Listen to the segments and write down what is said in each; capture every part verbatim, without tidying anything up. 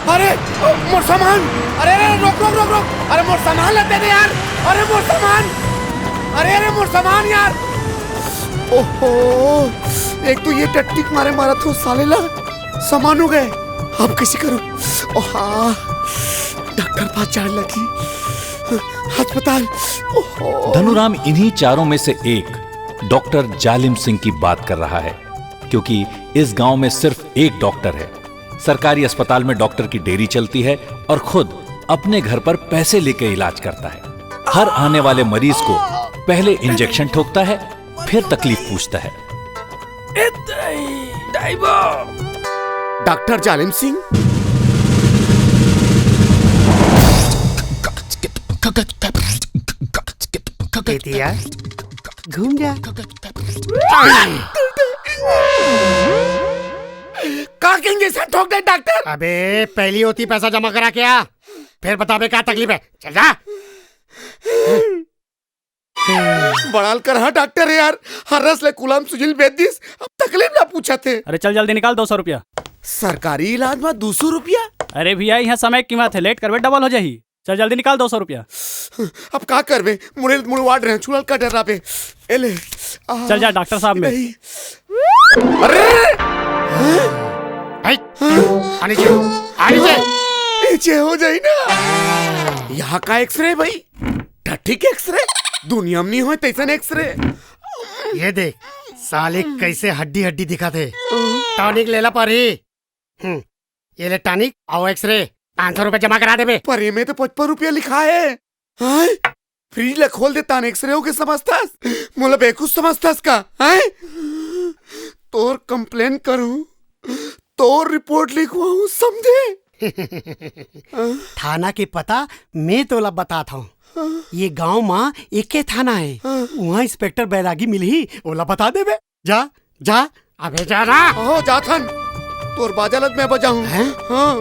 अरे, ओ, मोर सामान। अरे, अरे, रोक, रोक, रोक, रोक। अरे, मोर सामान ला दे दे यार। अरे, मोर सामान। अरे, अरे, मोर सामान यार। ओहो, एक तो ये टट्टी के मारे मारत हों साले ला, सामान हो गए। अब कैसे करूं? ओहा, डॉक्टर पास जाए लगी, अस्पताल। ओहो। धनुराम इन्हीं चारों में से एक डॉक्टर जालिम सिंह की बात कर रहा है, क्योंकि इस गांव में सिर्फ एक डॉक्टर है। सरकारी अस्पताल में डॉक्टर की डेयरी चलती है और खुद अपने घर पर पैसे लेकर इलाज करता है। हर आने वाले मरीज को पहले इंजेक्शन ठोकता है, फिर तकलीफ पूछता है। डॉक्टर जालिम सिंह। बेटिया, घूम जा। का के इंजेक्शन ठोक दे डॉक्टर? अबे, पहली होती पैसा जमा करा क्या, फिर बताबे का तकलीफ है। चल जा। बड़ाल कर, हाँ डॉक्टर है यार, हर रस ले कुलाम सुजिल बेच दिस, अब तकलीफ ना पूछा थे। अरे चल जल्दी निकाल दो सौ रुपया। सरकारी इलाज में दो सौ रुपया? अरे भैया, यहाँ समय की बात है, लेट करबे डबल हो जाही। चल जल्दी निकाल दो सौ रुपया। अब का करबे, मुड़े मुड़वाड़ रहे, छुड़ल का डर रहा बे। ए ले। आ, चल जा डॉक्टर साहब में। नहीं। अरे! हैं? आ नीचे, आ नीचे। नीचे हो जाई ना। यहाँ का एक्सरे भाई? टट्टी के एक्सरे? दुनिया में नहीं होय तैसन एक्सरे। ये देख, साले कैसे हड्डी हड्डी दिखा थे। टॉनिक लेला परी। हम्म, ये ले टॉनिक, आओ एक्सरे, पाँच सौ रुपया जमा करा देबे। पर एमे तो पचपन रुपया लिखा है। हाँ? फ्रिज ला खोल देता न एक्सरे हो के समझतास? मोला बेवकूफ समझतास का? हाँ? तोर कंप्लेन करूं, तोर रिपोर्ट लिखवाऊं, समझे? थाना के पता मैं तोला बतात हूँ। ये गांव मा एके थाना है, वहाँ इंस्पेक्टर बैरागी मिलही, ओला बता देबे। जा, जा, अबे जा ना। हो, जाथन। तोर बाजा लत मैं बजाऊं। हैं? हाँ।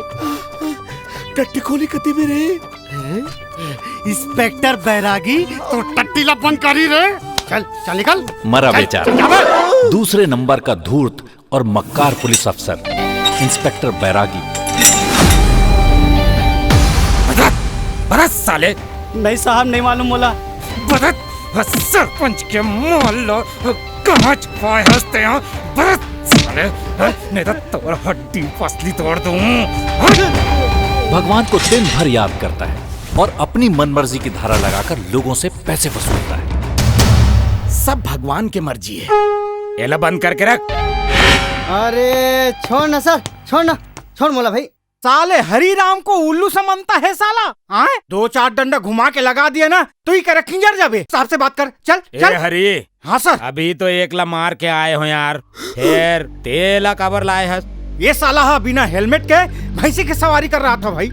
टट्टी खोली कती में रे? हैं? इंस्पेक्टर बैरागी, तो टट्टी ला बंद करी रे। चल, चल निकल। मरा चल, बेचारा। चल, जा बे। दूसरे नंबर का धूर्त और मक्कार पुलिस अफसर इंस्पेक्टर बैरागी। बरत, बरत साले। नहीं साहब, नहीं मालूम मोला। बरत, सरपंच के माल ला कहाँ छुपाए हस ते यहाँ? बरत साले, नहीं तो तोर हड्डी पसली तोड़ दूं। भगवान को दिन भर याद करता है और अपनी मनमर्जी की धारा लगाकर लोगों से पैसे वसूलता है। सब भगवान के मर्जी है। एला बंद करके रख। अरे छोड़ ना सर, छोड़ ना, छोड़ मोला भाई। साले हरी राम को उल्लू समझता है साला, हाँ? दो चार डंडा घुमा के लगा दिया ना, तो ही कर खिंजर जाबे। साहब से बात कर, चल, ए चल। हरी, हाँ सर। अभी तो एक ला मार के आए हो यार, फिर तेला काबर लाए हस? ये साला हा बिना हेलमेट के भैंसी की सवारी कर रहा था भाई।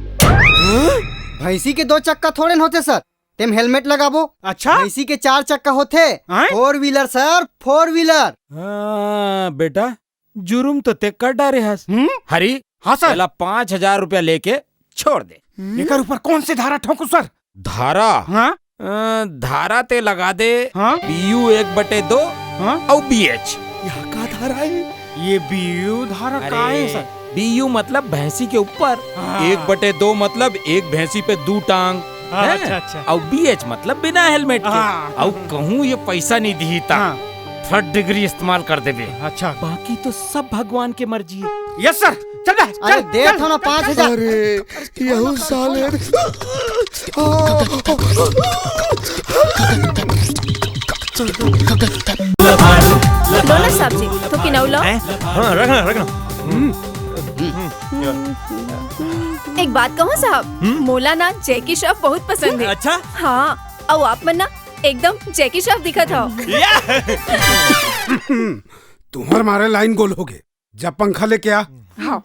भैंसी के दो चक्का थोड़े न होते सर, तेम हेलमेट लगाबो। अच्छा? भैंसी के चार चक्का होथे। हैं? फोर व्हीलर सर, फोर व्हीलर। हाँ बेटा, जुर्म तो ते कर डारे हस। हम्म? हरी, हाँ सर। एला पाँच हजार रुपया लेके छोड़ दे। एकर ऊपर कौन से धारा ठोंकू सर? धारा? हाँ? अ, धारा ते लगा दे, हाँ? बीयू एक बटे दो हाँ? अउ बीएच। यहाँ का धारा है? ये बीयू धारा का है अरे, सर? बीयू मतलब भैंसी के ऊपर, हाँ। एक बटे दो मतलब एक भैंसी पे दू टांग, हाँ, हैं? अच्छा, अच्छा। अउ बीएच मतलब बिना हेलमेट के। हाँ। अउ कहूँ ये पैसा नहीं दिही ता हाँ। थर्ड डिग्री इस्तेमाल कर देबे। अच्छा। बाकी तो सब भगवान के मर्जी है। यस सर, चल बे, अरे चल, दे चल। थो ना पाँच हजार। अरे, यहू साले। डोनर साहब जी, तो किनौला? हैं? हाँ, रखना, रखना। एक बात कहूँ साहब, हम्म? मोला ना जैकी श्रॉफ बहुत पसंद है। अच्छा? हाँ, अउ आप मन ना एकदम जैकी श्रॉफ दिखत हव। या! तुम्हार मारे लाइन गोल हो गए। जा पंखा लेके आ। हाँ।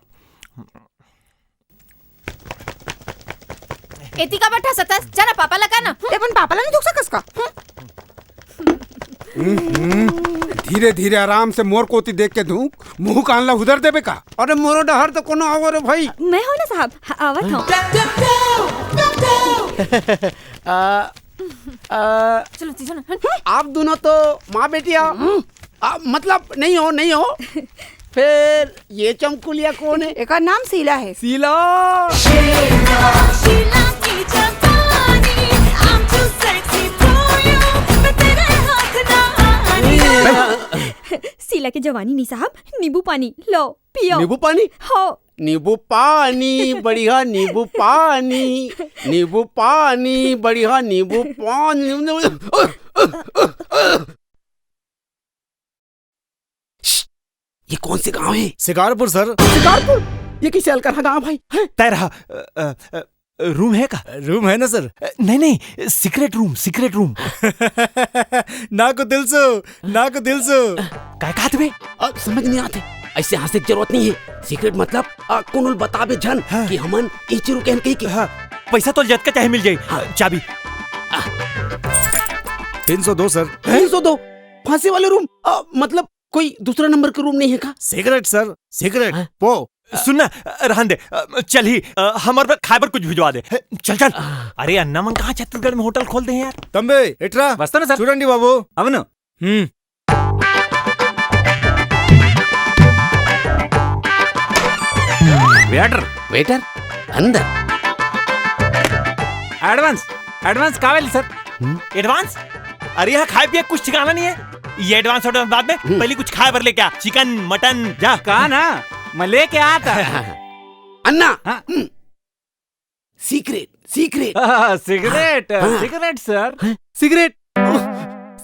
एती का बैठा सतस, जा ना पापा लगा ना। ते अपन पापा ला नहीं धुक सकस का? हम्म, धीरे धीरे आराम से मोर कोती देख के धूक, मुंह कान ला उधर देबे का? अरे मोरो डहर तो कोनो आवो रे भाई। मैं हो ना साहब, ह-, आवत हूँ। आ, आ, चलो, चलो। आप दोनों तो माँ बेटी आओ। आ, मतलब नहीं हो, नहीं हो। फेर ये चमकुलिया कोन हे? एकर नाम शीला हे। शीला। शीला के जवानी नी साहब, नींबू पानी लो, पियो। नींबू पानी? हो। नींबू पानी बढ़िया, नींबू पानी, नींबू पानी बढ़िया, नींबू पानी। श्श, ये कौन से गांव हे? शिकारपुर सर। शिकारपुर? ये कइसे अलकरहा गांव भाई? हैं? तय रहा, अ, अ, अ, रूम हे का? रूम हे ना सर। अ, नहीं, नहीं, सीक्रेट रूम, सीक्रेट रूम। ना को दिल से, ना को दिल से। काय कहत बे? अ, समझ नहीं आते। ऐसे हंसे के जरूरत नहीं हे। सीक्रेट मतलब, अ, कोनो ल बताबे झन हाँ। कि हमन इही रुके हन कहिके। हाँ, पैसा तो जतका चाहे मिल जाए। हाँ। चाबी। तीन सौ दो सर। तीन सौ दो? फांसी वाले रूम? अ, मतलब कोई दूसरा नंबर के रूम नहीं हे का? Secret sir, secret. हाँ? पो। सुन ना, अ, रहन दे, अ, चल ही, अ, हमर बर खाए बर कुछ भिजवा दे। चल, चल। अरे, अन्ना मन कहाँ छत्तीसगढ़ में होटल खोल दे हैं यार? तंबे, एटरा। वस्ता ना सर। चूडंडी बाबू। अवन। हम्म। वेटर। वेटर, अंदर। एडवांस, एडवांस का वाली सर? हम्म। एडवांस? अरे, यहाँ खाए पिए कुछ ठिकाना नहीं है। ये एडवांस, एडवांस बाद में, हम्म। पहले कुछ खाए बर लेके आ, चिकन, मटन, जा। कहा ना, मैं लेके आता। अन्ना, हाँ। हम्म। Secret, secret. हाँ, सिगरेट, हाँ। Cigarette sir. हैं? सिगरेट?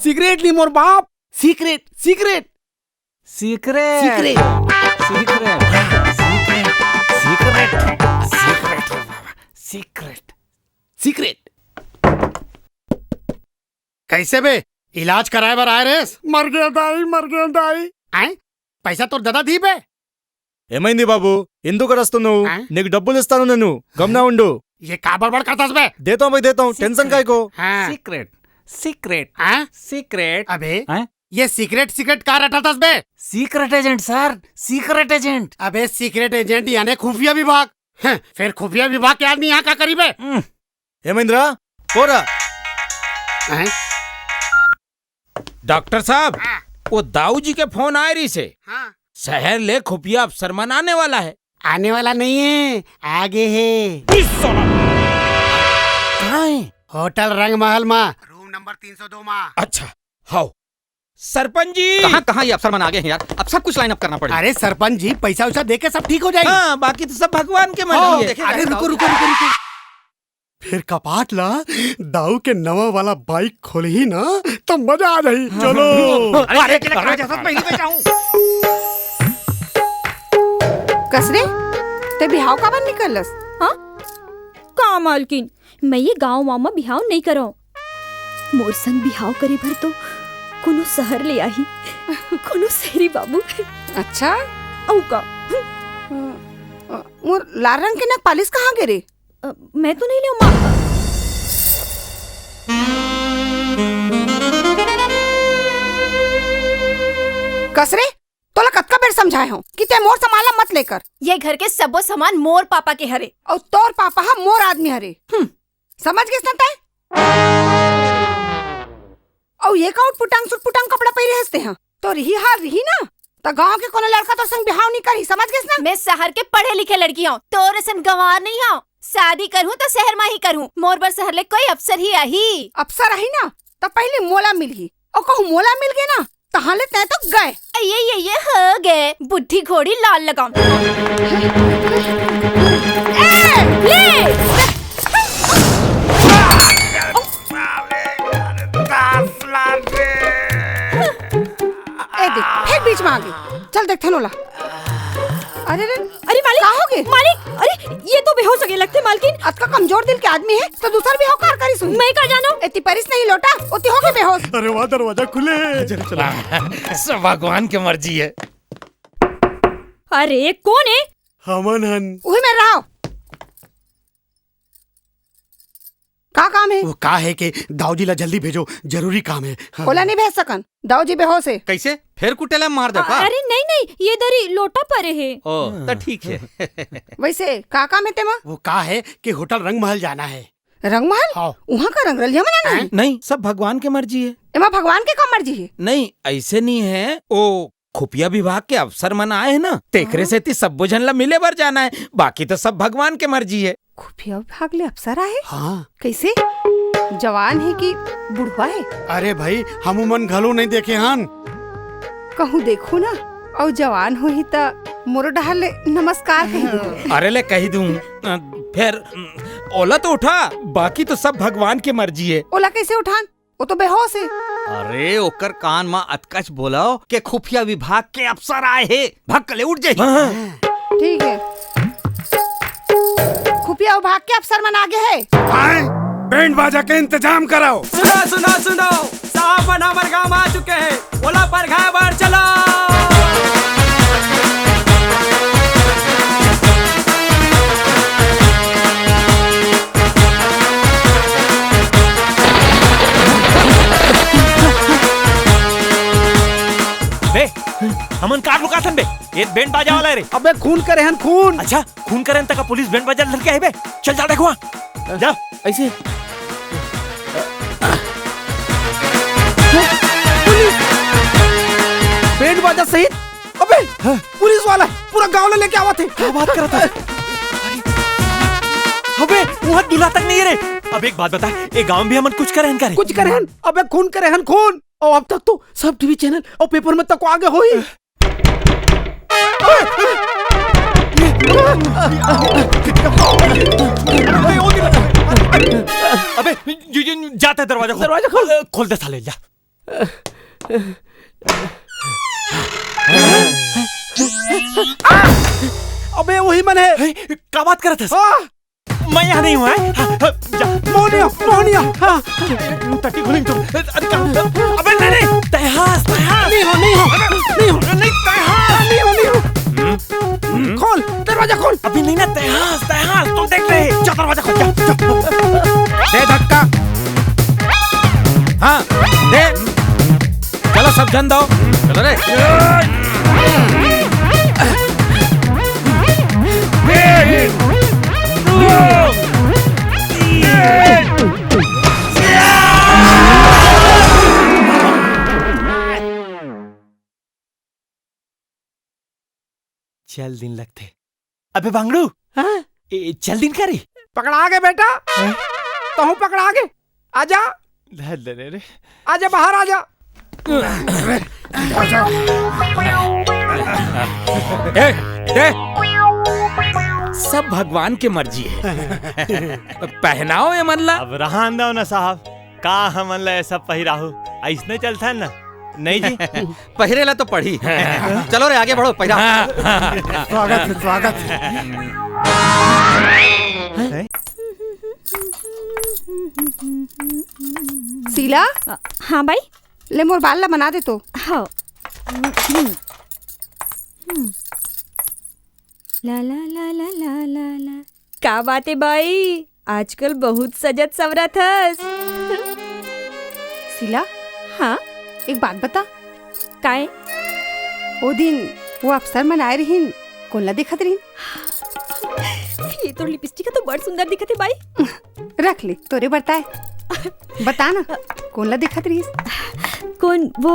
सिगरेट नहीं मोर बाप, secret, secret. Secret. Secret. Secret. Secret. Secret. Secret. Secret. Secret. कैसे बे? इलाज कराए बर आए रेस? मर गया दाई, मर गया दाई। आए? पैसा तोर ददा दी बे? ఏమైంది బాబు? ఎందుకు అరుస్తున్నావు? ఆ? నీకు డబ్బులు ఇస్తాను నేను. గమ్నా ఉండు. ये का बड़बड़ करता बे? देता हूँ भाई, देता हूँ। टेंशन काय को? हाँ। सीक्रेट, सीक्रेट, हाँ? सीक्रेट। अबे, हाँ? ये सीक्रेट, सीक्रेट का रटाता बे? Secret agent sir, secret agent. अबे, सीक्रेट एजेंट यानी खुफिया विभाग। हैं, फिर खुफिया विभाग के आदमी यहाँ का करी बे? हम्म। ఏమైందిరా? పోరా. हैं? डॉक्टर साहब, हाँ। वो दाऊ जी के फोन आए रहिसे। हाँ। शहर ले खुफिया अफसर मन आने वाला है। आने वाला नहीं है, आगे है। कहाँ है? होटल रंगमहल मा, रूम नंबर तीन सौ दो मा। अच्छा, हाओ। सरपंच जी। कहाँ, कहाँ ये अफसर मन आ गए हैं यार? अब सब कुछ लाइन अप करना पड़ेगा। अरे सरपंच जी, पैसा वैसा दे के सब ठीक हो जाएगा। हाँ, बाकी तो सब भगवान के मर्जी है। देखे अरे जाएगा। रुको, रुको, रुको, रुको। फिर कपाट ला दाऊ के नवा वाला बाइक खोलही ना, तो मजा आ जाही। हाँ। चलो। अरे, अरे, अकेले कहाँ जा सकता? मैं ही तो जाऊँ। कस रे, ते बिहाव काबर नइ करलस? हाँ? का मालकिन, मैं ये गांव वांव म बिहाव नइ करंव। मोर संग बिहाव करे बर तो कोनो शहर ले आही, कोनो शहरी बाबू। अच्छा? अउ का? अ, अ, मोर लाल रंग के नख पालिश कहाँ गे रे? अ, मैं तो नहीं लेव माँ। कस रे, तोला कतका बेर समझाए हंव कि ते मोर सामान ला मत लेकर। ये घर के सबो सामान मोर पापा के हरे। अउ तोर पापा ह मोर आदमी हरे। हम्म। समझ गेस ना तैं? अउ ये का उटपुटांग सुटपुटांग कपड़ा पहिरे हस तेहा? तोर इही हाल रही ना, त गांव के कोनो लड़का तोर संग बिहाव नइ करही, समझ गेस ना? मैं शहर के पढ़े लिखे लड़की हंव, तोर असन गंवार नइ हंव। शादी करहूं त शहर म ही करहूं, मोर बर शहर ले कोई अफसर ही आही। अफसर आही ना, त पहिली मोला मिलही, अउ कहूं मोला मिल गे ना, तहां ले तैं तो गए। ये, ये, ये हो गए, बुढ़ी घोड़ी लाल लगाम। ए, ले! ए देख, फेर बीच में आ गे। चल देखथन ओला। अरे रे, अरे मालिक, का हो गे? मालिक, अरे ये तो बेहोश हो गे लगथे मालकिन। अतका कमजोर दिल के आदमी हे, त दूसर बिहाव काबर करिस होही? मैं का जानंव? एती परिस नहीं लोटा, ओती हो गे बेहोश। अरे वाह, दरवाजा खुले। चलो, चलो। सब भगवान के मर्जी हे। अरे कोन हे? हमन हन। उही मेर रहो। का काम हे? वो का हे के दाऊ जी ला जल्दी भेजो, जरूरी काम हे। हाँ। ओला नइ भेज सकन, दाऊ जी बेहोश हे। कइसे? फेर कुटेला मार दे का? अरे नहीं, नहीं, ये दरी लोटा परे हे। ओ, त ठीक हे। वइसे का काम हे तेमा? वो का हे के होटल रंगमहल जाना हे। रंगमहल? हाँ। उहाँ का रंगरलिया मनाना हे? नहीं, सब भगवान के मर्जी हे। एमा भगवान के का मर्जी हे? नहीं, अइसे नइ हे। ओ खुफिया विभाग के अफसर मन आए हे ना, तेकरे सेती सब्बो झन ला मिले बर जाना हे, बाकी तो सब भगवान के मर्जी हे। खुफिया विभाग ले अफसर आए? हाँ। कैसे? जवान हे कि बुढ़वा हे? अरे भाई, हमू मन घलो नहीं देखे हन। कहूँ देखू ना, अउ जवान होही त मोरो डहर ले नमस्कार कही दू। अरे ले कही दूँ, अ, फेर, अम, ओला तो उठा, बाकी तो सब भगवान के मर्जी हे। ओला कैसे उठान? वो तो बेहोश हे। अरे, ओकर कान म अतकच बोलव के खुफिया विभाग के अफसर आए हे, भक्क ले उठ जाही। हाँ, हाँ। ठीक हे। खुफिया विभाग के अफसर मन आगे हे। आए, बैंड बाजा के इंतजाम कराओ। सुनो, सुनो, सुनो, साहब मन हमर गांव आ चुके हे, ओला परघाय बर चलो। बे, हमन कार लुकाथन बे, ये बैंड बाजा वाला हे रे। अबे खून करे हन, खून। अच्छा, खून करे हन त का पुलिस बैंड बाजा धर के आही बे? चल जा देखवा। जा। ऐसे। पुलिस! बैंड बाजा सहित? अबे, हाँ। पुलिस वाला पूरा गांव ले लेके आवत हे। का बात करत हे? अबे, वहाँ दूल्हा तक नहीं हे रे। अब एक बात बता, ये गांव भी हमन कुछ करे हन का रे? कुछ करे हन? अबे खून करे हन, खून। और अब तक तो सब टीवी चैनल और पेपर में तक आगे होही। अबे, जी, जी, जाता हे, दरवाजा खोल। दरवाजा खोल। अ, खोल दे साले, जा। अबे, वही मन हे। हे, का बात करत हस? हाँ। मैं यहाँ नहीं हूँ, हैं? हाँ, हाँ, जा। मोहनिया, मोहनिया, हाँ। टट्टी खुली तो। अरे, का? अबे, नहीं, नहीं, तैहास, तैहास। नहीं हो, नहीं हो, नहीं हो। नहीं, तैहास। नहीं हो, नहीं हो। हम्म? हम्म? खोल, दरवाजा खोल। अभी नहीं ना, तैहास, तैहास, तुम देख रहे। जा, दरवाजा खोल, जा, जा। दे धक्का। हाँ, दे। चलो, सब जन दो। चलो रे। चल दिन लगथे। अबे बांगड़ू, हाँ? ए, चल दिन का रे? पकड़ा गे बेटा। हैं? तहूँ पकड़ा गे। आजा। धर दे रे। आजा, बाहर आजा। ए, दे। सब भगवान के मर्जी हे। पहनाओ ये मन ला। अब रहन दो ना साहब, का हमन ला ये सब पहिराहू? अइसने चलथन ना। नहीं जी। पहिरे ला तो पड़ही। चलो रे, आगे बढ़ो, पहिरा। स्वागत हे, स्वागत हे। शीला? अ, हाँ बाई? ले मोर बाल ला बना दे तो। हाँ। हम्म। हम्म। ला, ला, ला, ला, ला, ला, ला। का बात हे बाई? आजकल बहुत सजत संवरत हस। शीला, हाँ? एक बात बता। काय? ओ दिन वो अफसर मन आए रहिन, कोन ला देखत रहिन? ये तोर लिपस्टिक ह तो बड़ सुंदर दिखत हे बाई। रख ले, तोरे बर ताय। बता ना, कोन ला देखत रहिस? कोन वो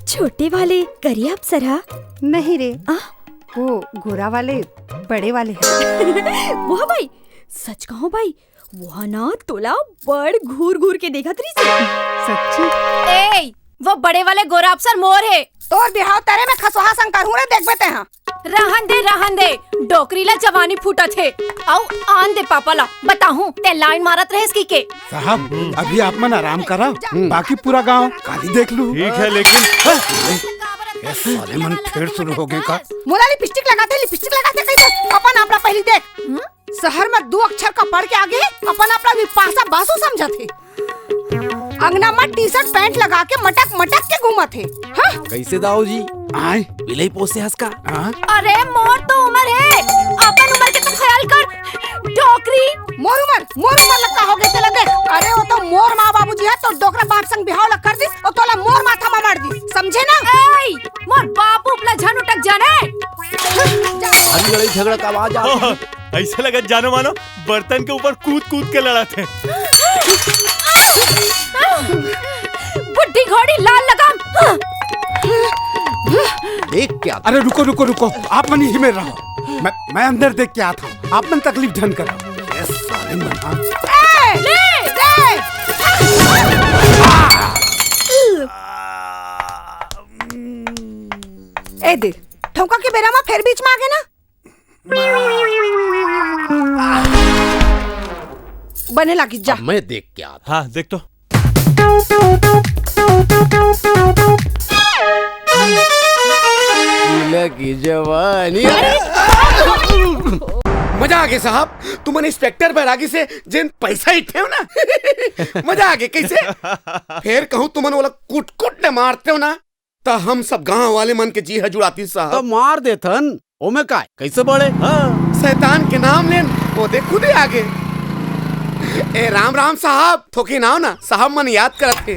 छोटे वाले करिया अफसर हा? नहीं रे, आ? वो गोरा वाले, बड़े वाले हा। वो हा बाई, सच कहूँ बाई, वो हा ना तोला बड़ घूर घूर के देखत रहिस हे। सच्ची? ए, वो बड़े वाले गोरा अफसर मोर हे। तोर बिहाव तरे में खसोहा संग करहूँ रे, देखबे तेहा। रहन दे, रहन दे, डोकरी ला जवानी फूटत हे। अउ आन दे पापा ला, बताहूँ, ते लाइन मारत रहेस कि के? साहब, अभी आप मन आराम करा, बाकी पूरा गांव काली देख लू। ठीक है, लेकिन ये साले मन फिर शुरू हो गए का? मोला लिपस्टिक लगाथे, लिपस्टिक लगाथे कहिथे, अपन आप ला पहली देख। हम्म? शहर में दू अक्षर का पढ़ के आगे हे, अपन आप ला बिपाशा बासु समझत हे। अंगना में टी-शर्ट पैंट लगा के मटक मटक के घूमत हे। हाँ? कैसे दाऊ जी? आय? बिलाई पोसे हस का? हाँ? अरे मोर तो उमर हे, अपन उमर के तो ख्याल कर, डोकरी। मोर उमर, मोर उमर ला का हो गे तेला देख। अरे वो तो मोर माँ बाबूजी हे, तोर डोकरा बाप संग बिहाव ला कर दिस, अउ तोला मोर माथा मा मार दिस, समझे ना? ए, मोर बाप ऊपर ला झन उटक जाने। भारी लड़ाई झगड़ा का आवाज आ रहा है। अइसे लगत जानो मानो बर्तन के ऊपर कूद कूद के लड़त हे। बुड्ढी घोड़ी लाल लगाम। देख के आता हूँ। अरे रुको, रुको, रुको, आप मन इही मेर रहो, मैं, मैं अंदर देख के आता हूँ, आप मन तकलीफ झन करो। ये साले मन, हाँ। ए, ले, ले। ए दे, ठौका के बेरा म फेर बीच म आगे ना। बने लागी, जा। अब मैं देख के आता। हाँ, देख तो। गीला की जवानी। मजा आगे साहब, तुमन इंस्पेक्टर बैरागी से जेन पैसा इठेव ना, मजा आगे। कैसे? फेर कहूँ तुमन ओला कुट कुट ले मारतेव ना, त हम सब गांव वाले मन के जी ह जुड़ातिस साहब। त मार देथन, ओमे काय, कैसे बड़े? हाँ, शैतान के नाम लेन, वो देख खुदे आगे। ए राम राम साहब, थोकिन आव ना, साहब मन याद करत हे।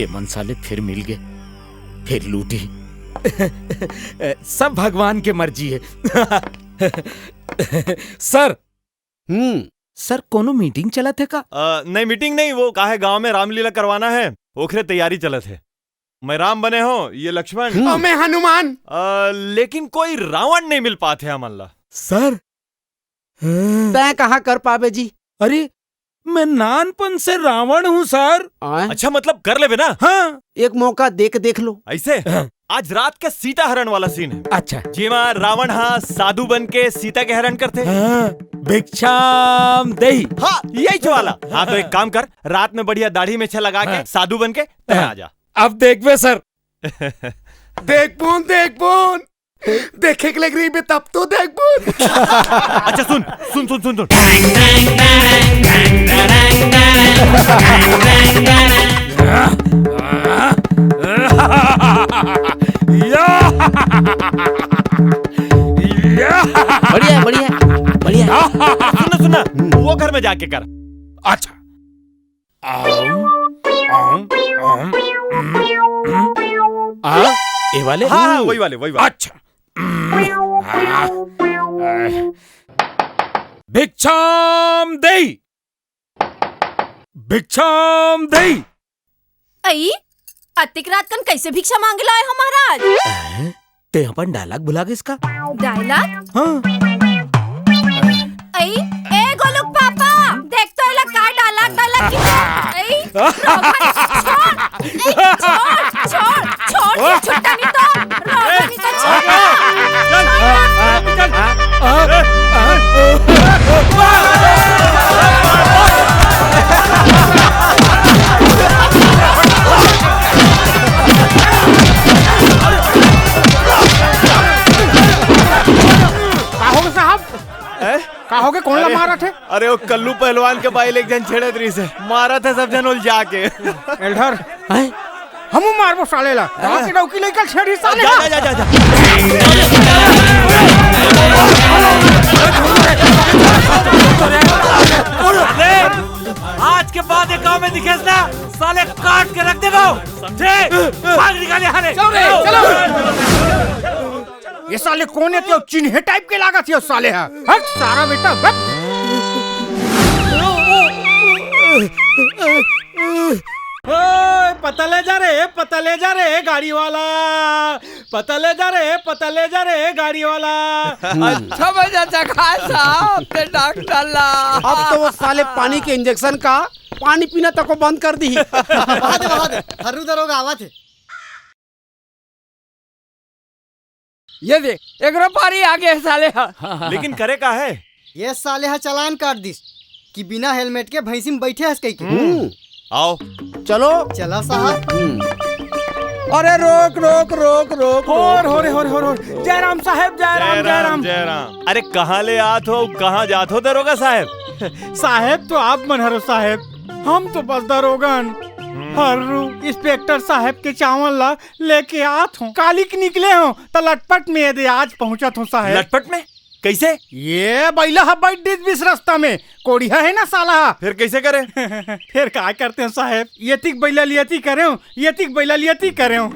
ए मन साले फिर मिल गे, फिर लूटी। सब भगवान के मर्जी हे। सर, हम्म। सर, कोनो मीटिंग चलत हे का? अ, नहीं, मीटिंग नहीं, वो का हे, गांव में रामलीला करवाना हे, ओखरे तैयारी चलत हे। मैं राम बने हों, ये लक्ष्मण। हम्म। अउ मैं हनुमान। अ, लेकिन कोई रावण नहीं मिल पात हे हमन ला। सर, तैं कहाँ कर पाबे जी? अरे, मैं नानपन से रावण हूँ सर। आय? अच्छा, मतलब कर लेबे ना? हाँ। एक मौका दे के देख लो। ऐसे? हाँ। आज रात के सीता हरण वाला सीन हे। अच्छा। जेमा रावण हा साधु बन के सीता के हरण करथे। हाँ, भिक्षाम देही। हाँ, यही वाला। हाँ, तो एक काम कर, रात में बढ़िया दाढ़ी मेछा लगा के हाँ। साधु बन के तैं हाँ। आ जा। अब देखबे सर। देखबोन, देखबोन। देखे के लग रही बे, तब तो देखबोन। अच्छा सुन, सुन, सुन, सुन, सुन। बढ़िया, बढ़िया, बढ़िया। सुन ना, सुन ना, वो घर में जाके कर। अच्छा। आम, आम, आम, हम्म, हम्म। आ, ये वाले? हाँ, हाँ, हम्म। वही वाले, वही वाले। अच्छा। हम्म, हाँ, आ, भिक्षाम देई। भिक्षाम देई। अई, अतिक रात कन कैसे भिक्षा मांगे ला आए हो महाराज? हैं? ते अपन dialogue भुला गेस का? Dialogue? हाँ। अई, ए गोलू के पापा, देख तो एला का dialogue, dialogue की। अई, रोगन, छोड़, ए, छोड़, छोड़, छोड़, ये छुट्टा नहीं तो, रोगन नहीं तो छोड़। चल, चल, चल। का होगे साहब? हैं? का होगे? कोन ला अरे, मारत हे? अरे, वो कल्लू पहलवान के बाई ले एक झन छेड़त रहिस हे। मारत हे सब झन उलझा के। एल्डर, हैं? हमू मारबो साले ला। गाँव के डौकी लइका छेड़ी साले जा, ला। जा, जा, जा, जा। अरे, आज के बाद ये गाँव में दिखेस ना, साले काट के रख देबो, समझे? भाग निकाले हरे। चलो रे, चलो। ये साले कोन हे? तें चिन्हे type के लागत हे साले हा। हट सारा बेटा, हट। ओए, पता ले जा रे, पता ले जा रे गाड़ी वाला, पता ले जा रे, पता ले जा रे गाड़ी वाला। अच्छा मजा चखा साहब ते डॉक्टर ला। अब तो वो साले पानी के injection का पानी पीना तको बंद कर दी। आवा दे, आवा दे, हर्रू दरोगा आवा थे। ये दे, एकरो पारी आगे साले हा। लेकिन करे का हे? ये साले हा चालान काट दिस कि बिना helmet के भैंसी में बैठे हस कहिके। हम्म। आओ। चलो। चला साहब। हम्म। अरे रोक, रोक, रोक, रोक, होर, रोक, होर, रोक, होर, होर, होर। रोक। जय राम साहेब, जय राम, जय राम, जय राम। जय राम। अरे कहाँ ले आत हो, कहाँ जात हो दरोगा साहेब? साहेब तो आप मन हरो साहेब, हम तो बस दरोगन। हम्म। हर्रू, इंस्पेक्टर साहेब के चावल ला लेके आत हों। काली के निकले हों, त लटपट में ये दे आज पहुंचत हों साहेब। लटपट में? कैसे? ये बइला ह बैठ दिस बीच रस्ता में, कोड़िया हे ना साला ह। फिर कैसे करे? फिर का करते हों साहेब? येतिक बइला लियती करे हों, येतिक बइला लियती करे हों।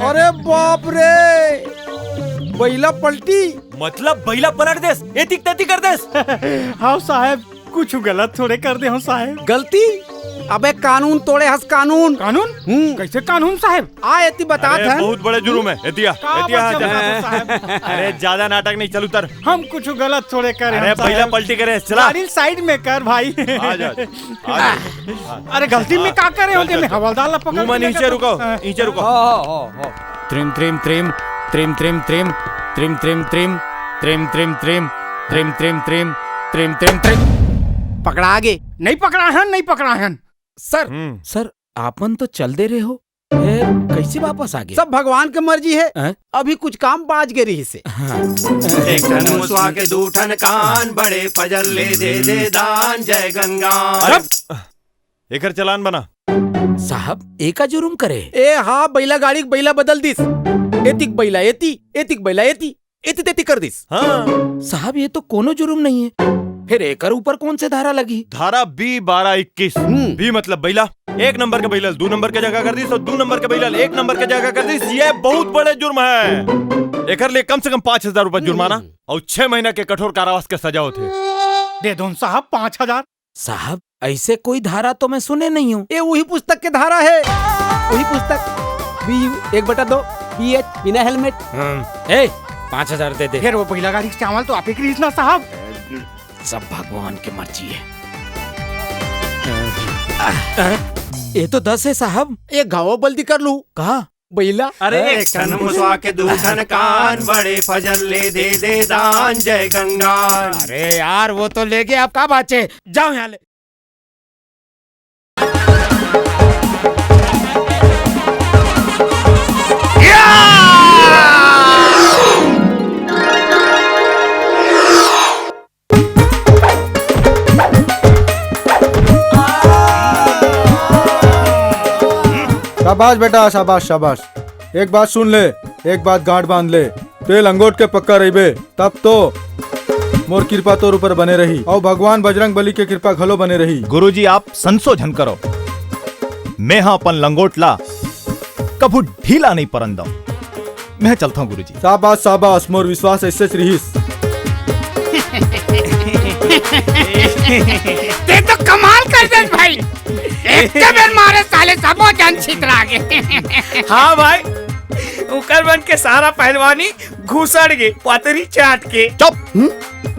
अरे बाप रे, बइला पलटी। मतलब बइला पलट देस, एतिक तेतिक कर देस। हाँ साहेब, कुछ गलत थोड़े कर दे हों साहेब। गलती? अबे कानून तोड़े हस, कानून। कानून? हम्म। कैसे कानून साहब? आ एती बतात अरे, हन। बहुत बड़े जुर्म है। एतिया, का एतिया, बच्चा जा। बाबू साहब? अरे, ज्यादा नाटक नहीं, चल उतर। हम कुछ गलत थोड़े करे अरे, हम साहब। पहला पलटी करे, चला। गाड़ी साइड में कर भाई। आ जा, आ जा। अरे, गलती में का करे होंगे? मैं हवलदार ला पकड़ तू मैं के नीचे लेकर रुको, हाँ। नीचे रुको। हाँ, हाँ, हाँ, हाँ। त्रिम, त्रिम, त्रिम, त्रिम, त्रिम, त्रिम, त्रिम, त्रिम, त्रिम, त्रिम, त्रिम, त्रिम, त्रिम, त्रिम, त्रिम, त्रिम, त्रिम, त्रिम, त्रिम। पकड़ा गे। नहीं पकड़ा हन, नहीं पकड़ा हन। सर, हम्म। सर, आपन तो चल दे रहे हो, फिर कैसे वापस आ गए? सब भगवान के मर्जी है। हैं? अभी कुछ काम बाज गे रहिस हे। हाँ। एक ठन मुसवा के दू ठन कान, बड़े फजल ले दे दे दान, जय गंगा। अरे, एकर चालान बना। साहब, एका जुर्म करे? ए हा, बैला गाड़ी के बैला बदल दिस। एतिक बैला एती, एतिक बैला एती, एती तेती कर दिस। हाँ। साहब, ये तो कोनो जुर्म नहीं है। फिर एकर ऊपर कौन से धारा लगी? धारा बी बारह इक्कीस। हम्म। बी मतलब बैला, एक नंबर के बैला ल दू नंबर के जगह कर दिस और दू नंबर के बैला ल एक नंबर के जगह कर दिस। ये बहुत बड़े जुर्म है। एकर लिए कम से कम पाँच हजार रुपए जुर्माना हम्म। और छह महीना के कठोर कारावास के सजा होथे। दे दो न साहब पाँच हजार। साहब, ऐसे कोई धारा तो मैं सुने नहीं हूँ। ये वही पुस्तक के धारा है, वही पुस्तक। बी यू एक बटा दो, बी एच बिना हेलमेट। हम्म, ए, पाँच हजार दे दे। फिर वो बैला गाड़ी के चावल तो आप ही खरीदना साहब। सब भगवान के मर्जी है। ये तो दस है साहब। एक घावा बल्दी कर लू। कहा? बैला। अरे, एक ठन मुसवा के दू ठन कान, बड़े फजल ले दे दे दान, जय गंगा। अरे यार, वो तो ले गए, अब का बाचे? जाओ यहाँ ले। शाबाश बेटा, शाबाश, शाबाश। एक बात सुन ले, एक बात गांठ बांध ले, ते लंगोट के पक्का रहिबे, तब तो मोर कृपा तोर ऊपर बने रही, अउ भगवान बजरंग बली के कृपा घलो बने रही। गुरुजी, आप संसो झन करो, मैं हा अपन लंगोट ला कभू ढीला नहीं परन दव। मैं चलता हूँ गुरुजी। शाबाश, शाबाश, मोर विश्वास ऐसे च रिहिस। ते तो कमाल कर देस भाई, एक बेर मारे साले सबो झन छितरा गे। हाँ भाई, उकर मन के सारा पहलवानी घुसड़ गे, पतरी चाट के। चुप! हम्म?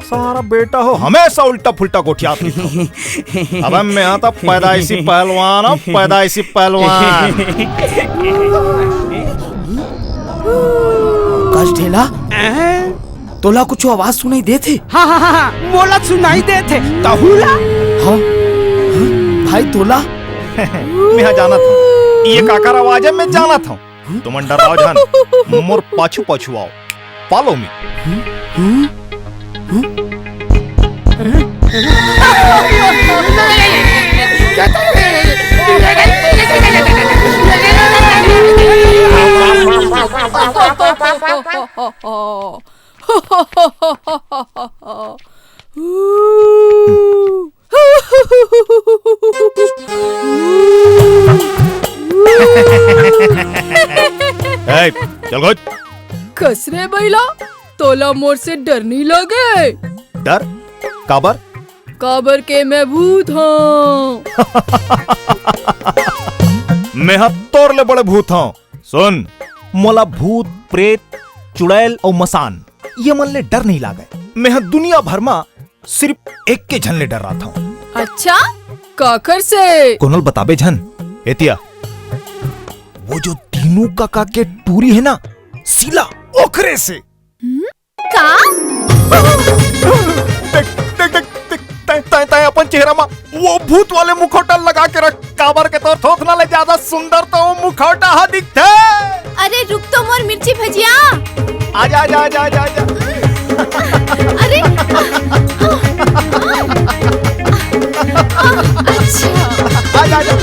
सारा बेटा हो, हमेशा उल्टा फुल्टा गोठियात रहिथे। अबे मैं हा तो पैदाइशी पहलवान हूँ, पैदाइशी पहलवान। कस ढेला, तोला कुछ आवाज सुनाई देथे? हाँ, हाँ, हाँ, हाँ, मोला सुनाई देथे। तहूला? हाँ, हाँ, भाई तोला? मैं हा जानत हूँ, ये काकर आवाज है, मैं जानत हूँ। तुमन डराओ झन, मोर पाछू पाछू आओ। Follow me। ए, चल घुच। कस रे बइला, तोला मोर से डर नइ लगे? डर? काबर? काबर के मैं भूत हूँ। मैं हा तोर ले बड़े भूत हूँ। सुन, मोला भूत, प्रेत, चुड़ैल अउ मसान, ये मन ले डर नहीं लागे। मैं हा दुनिया भर मा सिर्फ एक के झन ले डराथंव। अच्छा, काकर से? कोनो ल बताबे झन। एतिया, वो जो दीनू काका के टूरी है ना, सीला, ओखरे से। हम्म? का? देख, देख, देख, देख, तैं, तैं, तैं अपन चेहरा मा वो भूत वाले मुखौटा लगा के रख, काबर के तोर थोथना ले ज्यादा सुंदर तो वो मुखौटा हा दिखथे। अरे रुक तो मोर मिर्ची भजिया। आजा, आजा, आजा, आजा, आजा। अरे, अच्छा। आजा, आजा।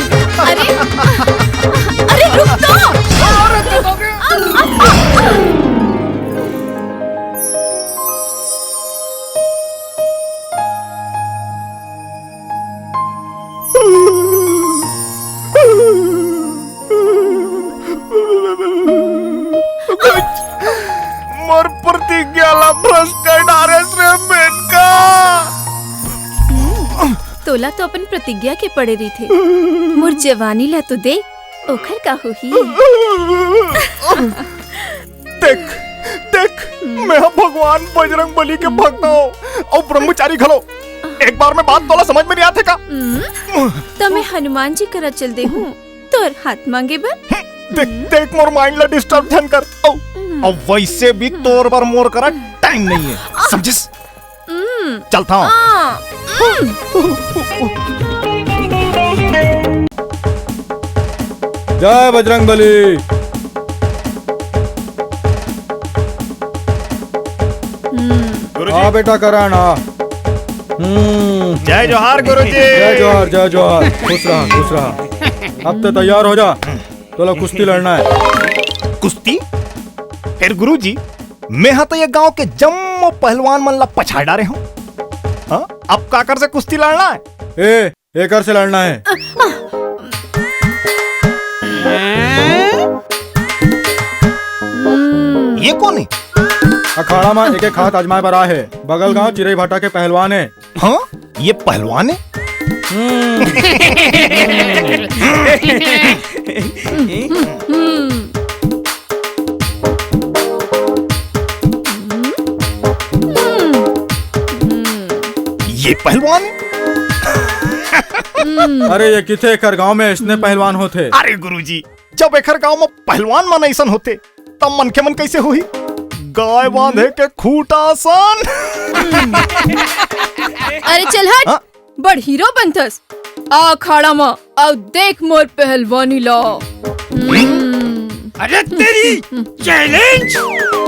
अरे, अरे रुक तो। मोर प्रतिज्ञा ला भ्रष्ट कर डारेस रे मेनका। तोला तो अपन प्रतिज्ञा के पड़े रहिथे। मोर जवानी ला तो देख, ओखर का होही? देख, देख, मैं ह भगवान बजरंग बली के भक्त हूँ अउ ब्रह्मचारी घलो। एक बार में बात तोला समझ में नहीं आथे का? हम्म, त मैं हनुमान जी करा चल दे हूँ तोर हाथ मांगे बर। देख, देख, मोर mind ला disturb झन कर। अउ, अउ वैसे भी तोर बर मोर करा time नहीं है, समझिस? हम्म। चलता हूँ। हाँ। जय बजरंग बली। हम्म। गुरुजी। हाँ बेटा करण, हाँ। हम्म। जय जोहार गुरुजी। जय जोहार, जय जोहार। खुश रहा, खुश रहा। अब तो तैयार हो जा, तोला कुश्ती लड़ना है। कुश्ती? फेर गुरुजी, मेंहा तो ये गांव के जम्मो पहलवान मन ला पछाड़ डारे हूँ। हाँ? अब काकर से कुश्ती लड़ना है? ए, एकर से लड़ना है। ये कोन है? अखाड़ा में एक एक हाथ आजमाए बर आए है। बगल गांव चिरई भाटा के पहलवान है। हाँ, ये पहलवान है। हम्म। ये पहलवान है। अरे, ये किथे एकर गांव में इसने पहलवान होथे? अरे गुरुजी, जब एखर गांव में पहलवान मन अइसन होथे, तब मनखे मन कैसे होही? गाय बांधे के खूंटा असन। अरे चल हट, हाँ? बड़ हीरो बनथस। आ अखाड़ा म, अउ देख मोर पहलवानी ला। हम्म। अरे तेरी challenge!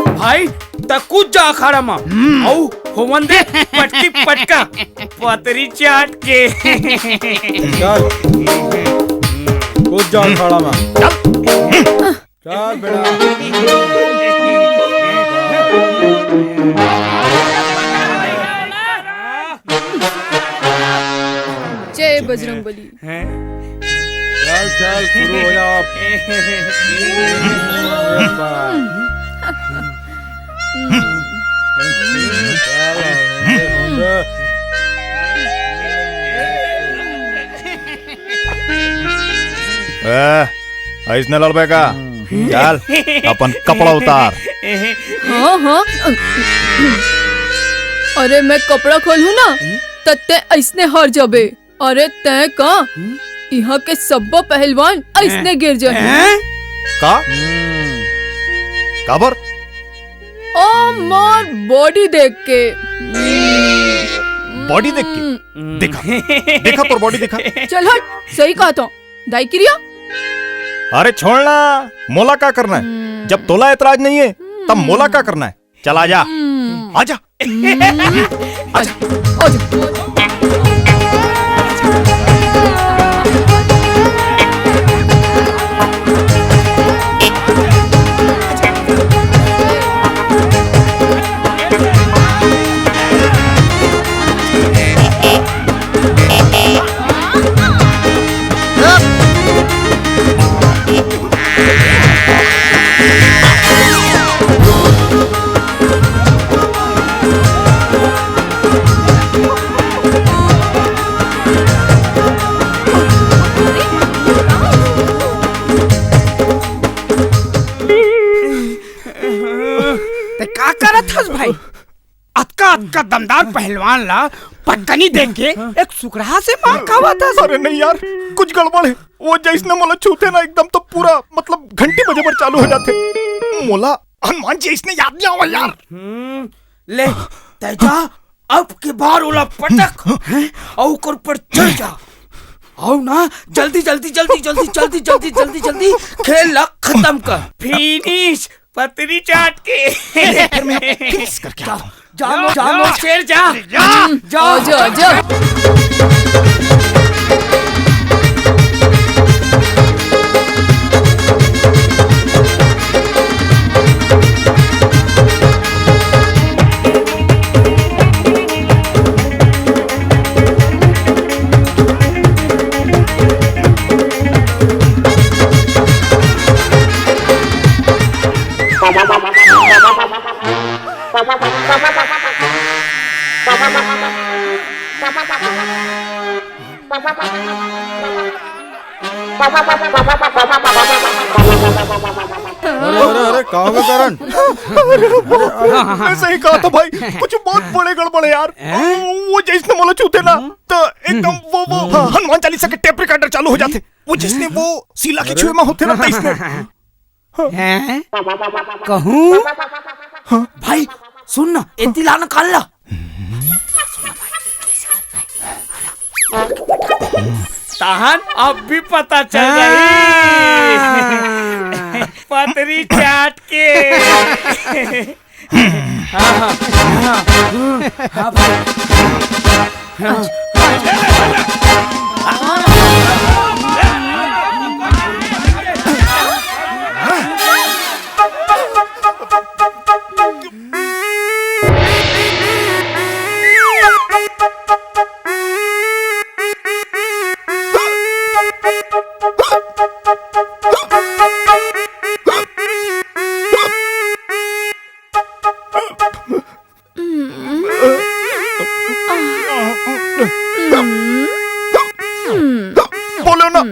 भाई, त कूद जा अखाड़ा म। हम्म। अउ होवन दे पटकी पटका, पतरी चाट के। चल, कूद जा अखाड़ा म। चल। चल बेटा। जय बजरंग बली। हैं? चल, चल, शुरू हो जाओ आप। ए, अइसने लड़बे का? हम्म। चल, अपन कपड़ा उतार। हाँ, हाँ। अरे, मैं कपड़ा खोलहूँ ना, त तैं अइसने हार जाबे। अरे, तैं का? इहाँ के सब्बो पहलवान अइसने गिर जाही। हैं? का? हम्म। काबर? ओ, मोर body देख के। Body देख के? हम्म। देखा, देखा तोर body देखा। चल हट, सही कहा तो। दाई किरिया? अरे छोड़ ना, मोला का करना है? हम्म। जब तोला एतराज नहीं है, तब मोला का करना है? चला जा। हम्म। आजा। हम्म। आजा। आजा। ते का करत हस भाई? अतका, अतका दमदार पहलवान ला पटकनी देख के एक सुकराहा से मार खावत हस। अरे नहीं यार, कुछ गड़बड़ है। वो जैसने मोला छूथे ना, एकदम तो पूरा, मतलब, घंटी बजे बर चालू हो जाथे। मोला हनुमान जी अइसने याद नहीं आवा यार। हम्म, ले, तै जा, अब के बार ओला पटक, हैं? अउ ओकर ऊपर चढ़ जा। अउ ना, जल्दी, जल्दी, जल्दी खेल ला खत्म कर। Finish, पतरी चाट के। ले, फिर मैं finish करके आता हूँ। जा, जा, जा, जा, शेर, जा। जा। जा, जा, जा। अरे, अरे, अरे, का होगे करण? मैं सही कहा था भाई, कुछ बहुत बड़े गड़बड़ है यार। हैं? वो जैसने मोला छूते ना, तो एकदम वो, वो हनुमान चालीसा के टेप रिकॉर्डर चालू हो जाते। वो जैसने वो शीला के छुए में होते ना, तैसने। हैं? कहूँ? भाई, सुन ना, एती ला ना, कान ला। तहन अब भी पता चल जाही। हाँ। पतरी चाट के। हाँ, हाँ, हाँ, हाँ, भाई। बोलो ना,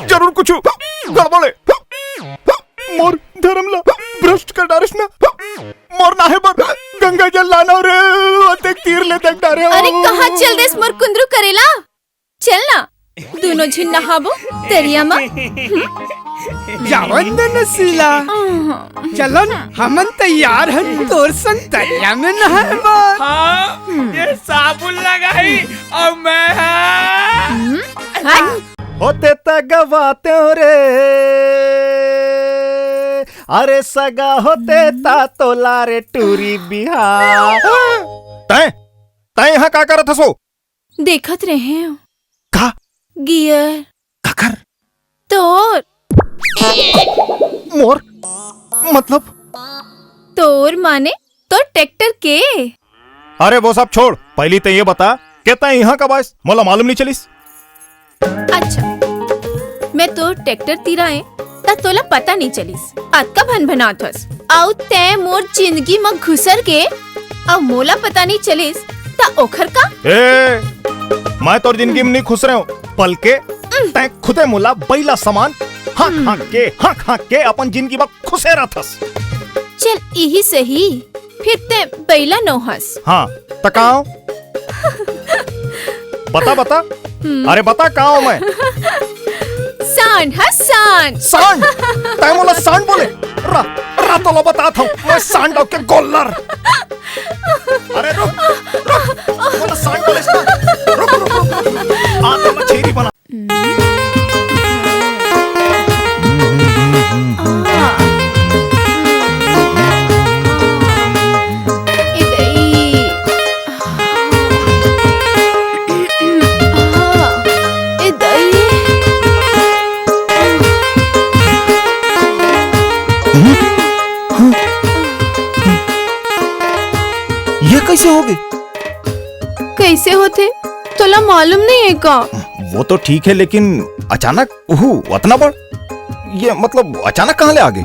जरूर कुछ गड़बड़ है। मोर धर्म ला भ्रष्ट कर डारिस ना। मोर नहाए बर गंगा जल लाना रे, ओतेक तीर ले देख डारे हो। अरे, कहाँ चल देस मोर कुंदरू करेला? चल ना, दूनों झिन नहाबो तरिया म। जावन दे न शीला। आहा। चलो न, हमन तैयार हन तोर संग तरिया में नहाए बर। हाँ, ये साबुन लगाही अउ मैं, हाँ। हम्म, हट। होते त गवाते हो रे, अरे सगा होते ता तोला रे टूरी बिहाव। तैं, तैं यहाँ का करत हस ओ? देखत रहे हो। का? गियर। काकर? तोर। मोर? मतलब? तोर माने तोर ट्रैक्टर के। अरे वो सब छोड़, पहली तैं ये बता के तैं यहाँ कब आइस? मोला मालूम नहीं चलिस। अच्छा, मैं तोर ट्रैक्टर तीर आए, त तोला पता नहीं चलिस। अतका भनभनात हस। अउ तैं मोर जिंदगी म घुसर के, अउ मोला पता नहीं चलिस, त ओखर का? ए, मैं तोर जिंदगी में नहीं घुसरे हूँ, बल्कि तैं खुदे मोला बइला समान हाँक हाँक के, हाँक हाँक के अपन जिंदगी में खुसे रहथस। चल, इही सही। फिर तैं बइला नोहस। हाँ, त का हो? बता, बता। हम्म। अरे बता, का हो मैं? सांड, हाँ, सांड। सांड? तैं मोला सांड बोले? रा, रा तोला बतात हूँ, मैं सांड के गोल्लर। अरे रुक, रुक, मोला सांड बोले ना। रुक, रुक, रुक, रुक। आ, तोला छेरी बना। ये कैसे हो गए? कैसे होथे? तोला मालूम नहीं है का? वो तो ठीक है, लेकिन अचानक, ओहू, अतना बड़, ये मतलब अचानक कहाँ ले आ गए?